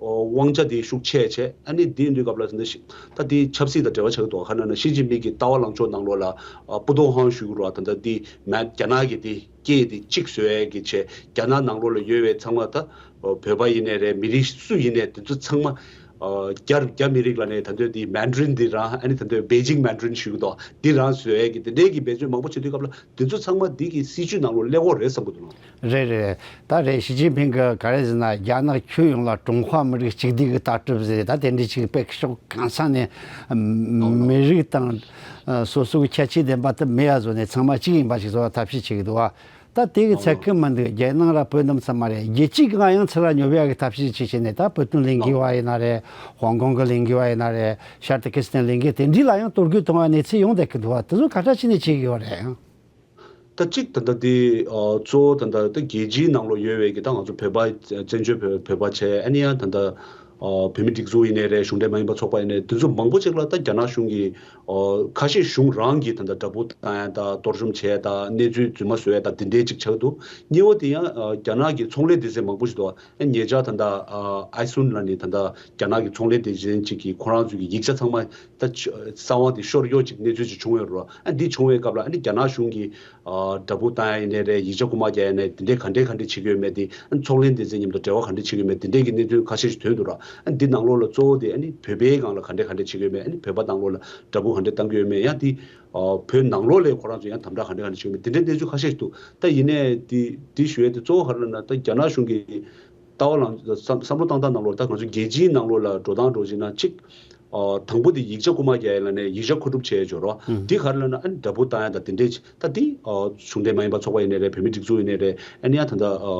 དབང་ཆ་དེ་ཤུགས་ཆེ་བྱས། ཨ་ནི་དེ་ཡིན་དུས་སྐབས་ལ་ད་ལྟ་ཤི་ད་དེ་ཆབ་སྲིད་དང་འབྲེལ་བ་ཆགས་ཀྱི་འདུག་ག་ལབ་ན་ཞི་ཅིན་ཕིང་གི་ལྟ་བ་ལངས་ཕྱོགས་ནང་ལོགས་ལ་ཨ་པུ་ཏོང་ཧོང་ཞུ་གི་རེད་བ། ད་ལྟ་དེ་མེད་རྒྱ་ནག་གི་དེ་སྐད་དེ་གཅིག་བཟོ་ཡས་ཀྱི་ཆེད་རྒྱ་ནག་ནང་ལོགས་ལ་ཡོད་པའི་ཚང་མ་ད་བོད་པ་ཡིན་ནའི་རེད། མི་རིགས་སུ་ཡིན་ནའི་དེ་ཚོ་ཚང་མ་ཨ་རྒྱ་རྒྱ་མི་རིགས་ལབ་ནའི་ད་ལྟ་དེ་མན་ཌི་རིན་འདི་རང་ཨ་ནི་ད་ལྟ་པེ་ཅིང་མན་ཌི་རིན་ཞུ་གི་འདུག་འདི་རང་བཟོ་ཡས་ཀྱི་དེ་འདྲའི་གི་འབད་བརྩོན་མང་པོ་བྱེད་དུས་སྐབས་ལ། དེ་ཚོ་ཚང་མ་འདི་གི་སྲིད་བྱུས་ནང་ལོགས་སླེབས་ཀྱི་རེད་བསམ་གྱི་འདུག་ལགས། རེད་རེད། ད་རེད། ཞི་ཅིན་ཕིང་གིས་ག་རེ་ཟེར་ན། རྒྱ་ནག་ཁྱོན་ཡོངས་ལ་ཀྲུང་ཧྭ་མི་རིགས་གཅིག་སྡུད་ཀྱི་ལྟ་གྲུབ་ཟེར། ད་དེ་འདྲ་ཅིག་དཔེ་ཕྱོགས་གང་ས་ནས་ཨ་ནོ་ནོ། མི་རིགས་དང་ཨ་སོ་སོའི་ཁྱད་ཆོས་ལྡན་པ་དེ་མེད་པ་བཟོས་ནས་ཚང་མ་གཅིག་ཡིན་པ་ཞིག་བཟོ་བ་ཐབས་ཤེས་བྱེད་ཀྱི་འདུག་བ། ད་དེ་གི་ཨ་ཚད་ནོ། ཀྱི་མི་འདུག་རྒྱལ་ནང་ར་བོད་རྣམས་ཚང་མ་རེད། རྒྱལ་སྤྱིའི་སྒང་ཡང་ཚུར་ར་ཉོ་བའི་གི་ཐབས་ཤེས་ཅིག་བྱས་ནས། ད་བོད་དོན་ལས་འགུལ་བ་ཡིན་ན་རེད། ཧོང་ཀོང་གི་ལས་འགུལ་བ་ཡིན་ན་རེད། ཤར་ཏུར་ཀི་སི་ཐན་ལས་འགུལ་དེ་འདྲ་ལ་ཡང་གཏོར་རྒོལ་གཏོང་བའི་གནས་ཚུལ་ཡོང་བསྡད་ཀྱི་འདུག་བ། དེ་ཚོ་ག་འདྲ་བྱས་ནས་བྱེད་ཀྱི་ཡོད་རེད། ད་གཅིག་ད་ལྟ་དེ་ཨ་གཙོ་བོ་ད་ལྟ་ད་རྒྱལ་སྤྱིའི་ནང་ལོགས་ཡོད་པའི་གི་ད་ང་ཚོ་བོད་པ་བཙན་བྱོལ་བོད་བོད་པ་བྱས། ཨ་ནི་ཡང་ད་ལྟ་ཨ་བོད་མི་སྒྲིག་འཛུགས་ཡིན་ནའི་རེད། གཞུང་འབྲེལ་མ་ཡིན་པ་ཚོགས་པ་ཡིན་ནའི་དེ་ཚོ་མང་པོ་ཅིག་ལ་ད་རྒྱ་ནག་གཞུང་གིས་ཨ་ཁ་ཤས་གཞུང་རང་གིས་ད་ལྟ་དགྲ་འབུ་བཏང་ཡ་ད་གཏོར་བཅོམ་བྱས་ད་གནས་ཚུལ་རྫུན་མ་བཟོ་ཡ་ད་དེ་འདྲའི་ཅིག་ཆགས་འདུག་གཉིས་པ་དེ་ཡང་ཨ་རྒྱ་ནག་གི་ཚོང་ལས་སྡེ་ཚན་མང་པོ་ཞིག་འདུག་ཨ་ཉེ་ཆར་ད་ལྟ་ཨ་ཨའི་སུན་ལབ་ནས་ད་ལྟ་རྒྱ་ནག་གི་ཚོང་ལས་སྡེ་ཚན་ཅིག་གིས་ཁོ་རང་ཚོའི་གི་ཡིག་ཆ་ཚང་མ་ད་ཆ་གསང་བ་དེ་ཤོར་ཡོད་ཅིག་གནས་ཚུལ་ཅིག་བྱུང་ཡོད་རེད། ཨ་འདི་བྱུང་བའི་སྐབས་ལ་ཨ་ནི་རྒྱ་ནག་གཞུང་གིས་ཨ་དགྲ་འབུ་བཏང་ཡ་ཡིན་ནའི་རེད། ཡིག་ཆ་རྐུ་མ་རྒྱག་ཡ་ཡིན་ནའི་དེ་འདྲས་ག་འདྲས་ག་འདྲས་བྱེད་ཀྱི་ཡོད་མེད་དེ། ཨ་ནི་ཚོང་ལས་སྡེ་ཚན་མཉམ་དུ་འབྲེལ་བ་ག་འདྲས་བྱེད་ཀྱི་ཡོད་མེད་དེ་འདྲས་ཀྱི་གནས་ཚུལ་ཁ་ཤས་ཤིག་ཐོན་འདུག་ར། ཨ་འདི་ནང་ལོགས་ལ་གཙོ་བོ་དེ་ཨ་ནི་བོད་པའི་སྒང་ལ་ག་འདྲས་ག་འདྲས་བྱེད་ཀྱི་ཡོད་མེད། ཨ་ནི་བོད་པ་ནང་ལོགས་ལ་དགྲ་འབུ་ག་འདྲས་བཏང་གི་ཡོད་མེད། ཡང་དེ་ཨ་བོད་ནང་ལོགས་ལ་ཁོ་རང་ཚོ་ཡང་དམ་དྲག་ག་འདྲས་ག་འདྲས་བྱེད་ཀྱི་ཡོད་མེད་དེ་འདྲས་གནས་ཚུལ་ཁ་ཤས་ཤིག་འདུག་ད་ཡིན་ནའི་དེ་དེ་ཞུ་ཡ་དེ་གཙོ་བོ་ག་རེ་ལབ་ན། ད་རྒྱ་ནག་གཞུང་གི་ལྟ་བ་ལངས་བསམ་བསམ་བློ་བཏང་སྟངས་ནང་ལོགས་ད་ང་ཚོ་རྒྱལ་སྤྱིའི་ནང་ལོགས་ལ་འགྲོ་སྟངས་འདྲ་བྱས་ན་གཅིག་ཨ་དང་པོ་དེ་ཡིག་ཆ་རྐུ་མ་རྒྱག་ཡ་ལབ་ནས་ཡིག་ཆ་མཁོ་སྒྲུབ་བྱས་ཡོད་རོ། ཨུ། དེ་ག་རེ་ལབ་ན་ཨ་ནི་དགྲ་འབུ་བཏང་ཡ་དང་དེ་འདྲས་ཅིག་ད་དེ་ཨ་གཞུང་འབྲེལ་མ་ཡིན་པ་ཚོགས་པ་ཡིན་ནའི་རེད། བོད་མི་སྒྲིག་འཛུགས་ཡིན་ནའི་རེད། ཨ་ནི་ཡང་ད་ལྟ་ཨ་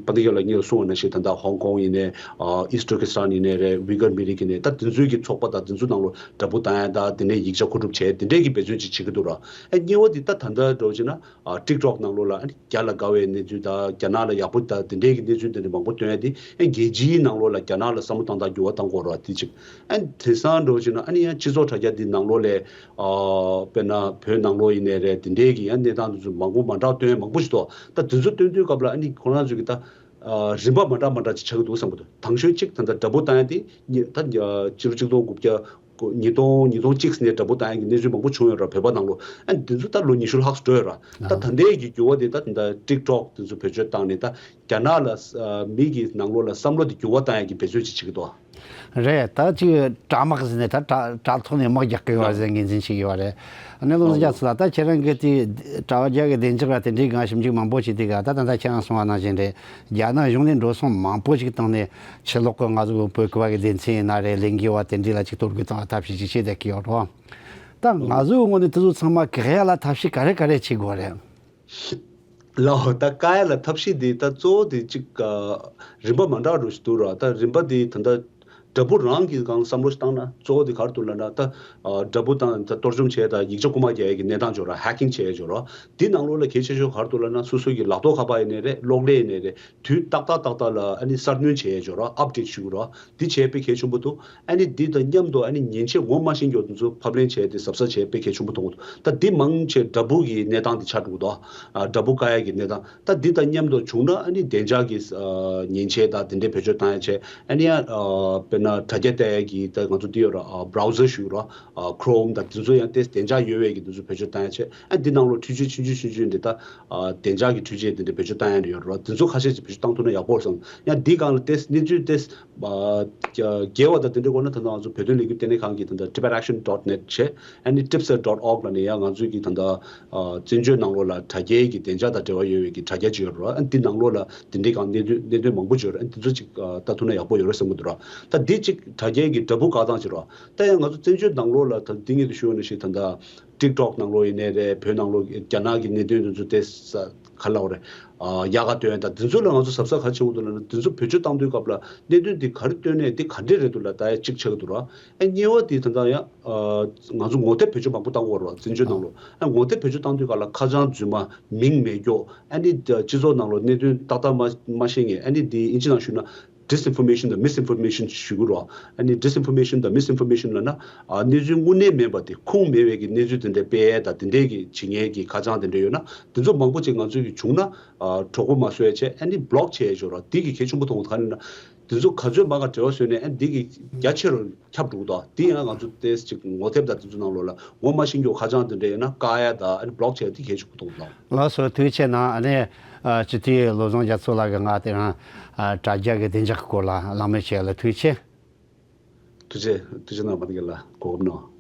པ་ཏི་ཡ་ལ་ངས་གསུངས་པ་ནང་བཞིན་ད་ལྟ་ཧོང་ཀོང་ཡིན་ནའི་ཨ་ཨིསི་ཊར་ཀི་སི་ཐན་ཡིན་ནའི་རེད། ཝི་གར་མི་རིགས་ཡིན་ནའི་ད་དེ་ཚོའི་གི་ཚོགས་པ་དང་དེ་ཚོའི་ནང་ལོགས་དགྲ་འབུ་བཏང་ཡ་དང་དེ་ནས་ཡིག་ཆ་མཁོ་སྒྲུབ་བྱས་དེ་འདྲས་ཀྱི་འབད་བརྩོན་ཅིག་བྱེད་ཀྱི་འདུག་ར། ཨ་གཉིས་པ་དེ་ད་ད་ལྟ་འདྲ་བྱས་ན། ཨ་ཊིག་ཊོག་ནང་ལོགས་ལ་ཨ་ནི་རྒྱ་ལ་དགའ་བའི་གནས་ཚུལ་དང་རྒྱ་ནག་ལ་ཡག་པོ་དང་དེ་འདྲའི་གི་གནས་ཚུལ་དེ་འདྲ་མང་པོ་སྟོན་ཡ་དེ་ཨ་རྒྱལ་སྤྱིའི་ནང་ལོགས་ལ་རྒྱ་ནག་ལ་བསམ་བློ་བཏང་སྟངས་འགྱུར་བ་གཏོང་དགོས་རེད་བ། དེ་གཅིག་ཨ་ནི་དེང་སང་འདྲ་བོ་བྱས་ན་ཨ་ནི་ཡང་སྤྱི་ཚོགས་དྲ་རྒྱ་འདི་ནང་ལོགས་ལ་ཨ་དཔེར་ན་བོད་ནང་ལོགས་ཡིན་ནའི་རེད། དེ་འདྲའི་གི་ཡང་གནས་སྟངས་དེ་ཚོ་མང་པོ་མ་འདྲ་བ་སྟོན་ཡ་མང་པོ་ཞིག་འདུག་ད་དེ་ཚོ་སྟོན་དུས་སྐབས་ལ་ཨ་ནི་ཁོ་རང་ཚོ་གི་ད་ཨ་རིམ་པ་མ་འདྲ་མ་འདྲ་ཅིག་ཆགས་ཀྱི་འདུག་བསམ་གྱི་འདུག་དང་ཤོས་གཅིག་ད་ལྟ་དགྲ་འབུ་བཏང་ཡ་དེ་ཉི་ད་ཨ་ཕྱི་ལོ་ཆིག་སྟོང་དགུ་བརྒྱ། ཉིས་སྟོང་ཉིས་སྟོང་གཅིག་ནས་དགྲ་འབུ་བཏང་ཡག་གི་གནས་ཚུལ་མང་པོ་བྱུང་ཡོད་ར། བོད་པ་ནང་ལོགས་ཨ་འདི་ཚོ་ད་ལོ་ཉི་ཤུ་ལྷག་ཙམ་འགྲོ་ཡོད་ར། ད་ད་ལྟའི་གི་འགྱུར་བ་དེ་ད་ད་ཊིག་ཊོག་དེ་ཚོ་བེད་སྤྱོད་བཏང་ནས་ད་རྒྱ་ནག་ལ་ཨ་མི་གི་ནང་ལོགས་ལ་བསམ་བློ་དེ་འགྱུར་བ་བཏང་ཡག་གི་འབད་བརྩོན་ཅིག་བྱེད་ཀྱི་འདུག་རེད། ད་ཅིག་དྲ་དམག་ཟེར་ནས་ད་དྲ་དྲ་ཐོག་ནས་དམག་རྒྱག་གི་ཡོད་ཟེར་ངོས་འཛིན་བྱེད་ཀྱི་ཡོད་རེད། ཨ་ནེ་བློ་བཟང་རྒྱ་མཚོ་ལགས། ད་ཁྱེད་རང་གི་དེ་དྲ་བ་རྒྱ་གི་བདེ་འཇགས་ལ་དེ་འདྲའི་སྒང་ཞིབ་འཇུག་མང་པོ་བྱས་དུས་ག་ད་ད་ལྟ་ཁྱེད་རང་གསུངས་པ་ནང་བཞིན་རེད། རྒྱ་ནག་གཞུང་ནས་འགྲོ་སོང་མང་པོ་ཞིག་བཏང་ནས་ཕྱི་ལོགས་ཀྱི་ང་ཚོ་བོད་ཀྱི་བ་གི་སྡེ་ཚན་ཡིན་ན་རེད། ལས་འགུལ་བ་དེ་འདྲ་ལ་ཅིག་གཏོར་རྒོལ་བཏང་བ་ཐབས་ཤེས་ཅིག་བྱས་བསྡད་ཀྱི་ཡོད་རེད། ད་ང་ཚོའི་ངོས་ནས་དེ་ཚོ་ཚང་མ་བཀག་ཡ་ལ་ཐབས་ཤེས་ག་རེ་ག་རེ་བྱེད་དགོས་རེད། ལའོ། ད་བཀག་ཡ་ལ་ཐབས་ཤེས་དེ་ད་གཙོ་བོ་དེ་ཅིག་ཨ་རིམ་པ་མ་འདྲ་བ་འདྲ་ཞིག་འདུག་ར། ད་རིམ་པ་དེ་ད་ལྟ་དགྲ་འབུ་རང་གི་སྒང་བསམ་བློ་ཞིག་བཏང་ན་གཙོ་བོ་དེ་ག་རེ་འདུག་ལབ་ན། ད་ཨ་དགྲ་འབུ་བཏང་ད་གཏོར་བཅོམ་བྱས་ད་ཡིག་ཆ་རྐུ་མ་རྒྱག་ཡ་གི་གནས་སྟངས་ཅིག་ཡོད་ར། ཧེག་ཀིང་བྱས་ཡ་ཅིག་ཡོད་ར། དེ་ནང་ལོགས་ལ་གལ་ཆེ་ཤོས་ག་རེ་འདུག་ལབ་ན་སོ་སོ་གི་ལག་ཐོག་ཁ་པར་ཡིན་ནའི་རེད། གློག་ཀླད་ཡིན་ནའི་རེད། དུས་ཏག་ཏག་ཏག་ཏག་ལ་ཨ་ནི་གསར་སྣོན་བྱས་ཡ་ཅིག་ཡོད་ར། ཨབ་ཌེཊ་ཞུ་གི་ར། འདི་བྱས་དཔེ་གལ་ཆེན་པོ་འདུག་ཨ་ནི་འདི་དང་མཉམ་དུ་ཨ་ནི་མཉེན་ཆས་ངོ་མ་ཤེས་མཁན་དེ་ཚོ་ཕབ་ལེན་བྱས་ཏེ་གཟབ་གཟབ་བྱས་དཔེ་གལ་ཆེན་པོ་མཐོང་གི་འདུག་ད་འདི་མང་ཆེ་དགྲ་འབུ་གི་གནས་སྟངས་དེ་ཆགས་འགྲོ་གི་འདུག་ཨ་དགྲ་འབུ་བཀག་ཡ་གི་གནས་སྟངས། ད་འདི་དང་མཉམ་དུ་བྱུང་ན་ཨ་ནི་བདེ་འཇགས་ཀྱི་ཨ་མཉེན་ཆས་དང་དེ་འདྲའི་བེད་སྤྱོད་བཏང་ཡ་བྱས། ཨ་ནི་ཡང་ཨ་དཔེར་ ན་དྲ་རྒྱ་བལྟ་ཡ་གི་ད་ང་ཚོ་འདི་ཡོད་ར། ཨ་browser ཞུ་ར། ཨ་Chrome་དང་དེ་ཚོ་ཡང་ཏེས་བདེ་འཇགས་ཡོད་པའི་གི་དེ་ཚོ་བེད་སྤྱོད་བཏང་ཡ་བྱས། ཨ་འདི་ནང་ལོགས་འཕྲུལ་ཆས་ཆུང་ཆུང་ཆུང་ཆུང་འདི་ད་ཨ་བདེ་འཇགས་ཀྱི་འཕྲུལ་ཆས་དེ་འདྲ་བེད་སྤྱོད་བཏང་ཡ་ཡོད་ར། དེ་ཚོ་ཁ་ཤས་ཅིག་བེད་སྤྱོད་བཏང་ཐུབ་ན་ཡག་པོ་རེད་བསམ། ཡང་འདི་སྒང་ལ་ཏེས་གནས་ཚུལ་ཏེས་ཨ་རྒྱལ་བ་དང་དེ་འདྲའི་སྐོར་ན་ད་ལྟ་ང་ཚོ་བོད་དོན་ལས་འགུལ་ལྟེ་གནས་ཁང་གི་ད་ལྟ་tibetaction dot net བྱས། ཨ་ནི་tipsat dot org ལ་ནས་ཡང་ང་ཚོའི་གི་ད་ལྟ་ཨ་བཙན་བྱོལ་ནང་ལོགས་ལ་དྲ་རྒྱའི་གི་བདེ་འཇགས་དང་འབྲེལ་བ་ཡོད་པའི་གི་དྲ་རྒྱ་ཅིག་ཡོད་རེད་བ། ཨ་འདི་ནང་ལོགས་ལ་དེ་འདྲའི་སྒང་གནད་དོན་གནད་དོན་མང་པོ་ཅིག་ཡོད་རེད། ཨ་འདི་ཚོ་ཅིག་ཨ་ལྟ་ཐུབ་ན་ཡག་པོ་ཡོད་རེད་བསམ་གི་འདུག་ར། ད་འདི་ཅིག་དྲ་རྒྱའི་གི་འདྲ་འབུ་བཀག་སྟངས་ཅིག་རེད་བ། ད་ཡང་ང་ཚོ་བཙན་བྱོལ་ནང་ལོགས་ལ་ད་འདི་སྔོན་དུ་ཞུས་པ་ནང་བཞིན་ད་ལྟ་TikTok་ནང་ལོགས་ཡིན་ནའི་རེད། བོད་ནང་ལོགས་རྒྱ་ནག་གི་གནད་དོན་དེ་ཚོ་ཏེས་ག་ལབ་རེད། ཨ་ཡག་ག་སྟོན་ད་འདི་ཚོ་ལ་ང་ཚོ་གཟབ་གཟབ་ག་བྱེད་དགོས་འདུག་ལབ་ན། འདི་ཚོ་བེད་སྤྱོད་བཏང་དུས་སྐབས་ལ་གནད་དོན་འདི་ག་རེ་སྟོན་ནས་འདི་ག་འདྲས་རེད་འདུག་ལ་ད་ཡ་གཅིག་ཆགས་ཀྱི་འདུག་ར། ཨ་གཉིས་པ་དེ་ད་ལྟ་ཡང་ཨ་ང་ཚོ་ངོ་དེབ་བེད་སྤྱོད་མང་པོ་བཏང་གི་ཡོད་རེད་བ། བཙན་བྱོལ་ནང་ལོགས་ཨ་ངོ་དེབ་བེད་སྤྱོད་བཏང་དུས་སྐབས་ལ་ཁ་བྱང་རྫུན་མ་མིང་མེད་སྐྱོ། ཨ་ནི་སྤྱི་ཚོགས་ནང་ལོགས་གནད་དོན་ཏག་ཏག་མ་མ་ཤེས་མཁན། ཨ་ནི་འདི་ཨིན་ཇི་ནང་ཞུས་ན་disinformation་དང་misinformation་ཞུ་གི་རེད་བ། ཨ་ནི་disinformation་དང་misinformation་ལབ་ན་ཨ་གནས་ཚུལ་དངོས་གནས་མེད་པ་དེ་ཁུངས་མེད་པའི་གི་གནས་ཚུལ་དེ་འདྲ་སྤེལ་ཡས་དང་དེ་འདྲའི་གི་བྱེད་མཁན་གི་ཁ་བྱང་དེ་འདྲ་ཡོད་ན་དེ་ཚོ་མང་པོ་ཅིག་ང་ཚོའི་གི་བྱུང་ན་ཨ་གྲོགས་པོ་མ་བཟོ་ཡ་བྱས། ཨ་ནི་block་བྱས་ཡ་ཅིག་ཡོད་རེད་བ། འདི་གི་གལ་ཆེན་པོ་མཐོང་གི་འདུག་ག་རེ་ན་དེ་ཚོ་ག་ཚོད་མང་ག་འབྲེལ་བ་བཟོས་ནས་ཨ་འདི་གི་རྒྱ་ཆེ་རུ་ཁྱབ་འགྲོ་གི་འདུག་དེ་ཡང་ང་ཚོ་ཏེས་ཅིག་ངོ་དེབ་དང་དེ་ཚོ་ནང་ལོགས་ལ་ངོ་མ་ཤེས་མཁན་ཁ་བྱང་དེ་འདྲ་ཡོད་ན་བཀག་ཡ་དང་ཨ་ནི་block་བྱས་ཡ་དེ་གལ་ཆེན་པོ་མཐོང་གི་འདུག་ལགས་སོ། ཐུགས་རྗེ་ཆེ་གནང་། ཨ་ནི་ཨ་སྤྱི་འཐུས་བློ་བཟང་རྒྱ་མཚོ་ལགས་ཀྱིས་ང་དེ་རིང་ཨ་དྲ་རྒྱ་གི་བདེ་འཇགས་ཀྱི་སྐོར་ལ་གླེང་མོལ་བྱས་ལ་ཐུགས་རྗེ་ཆེ། ཐུགས་རྗེ་ཐུགས་རྗེ་གནང་། མ་ཎི་རྒན་ལགས་གོ་སྐབས་གནང་།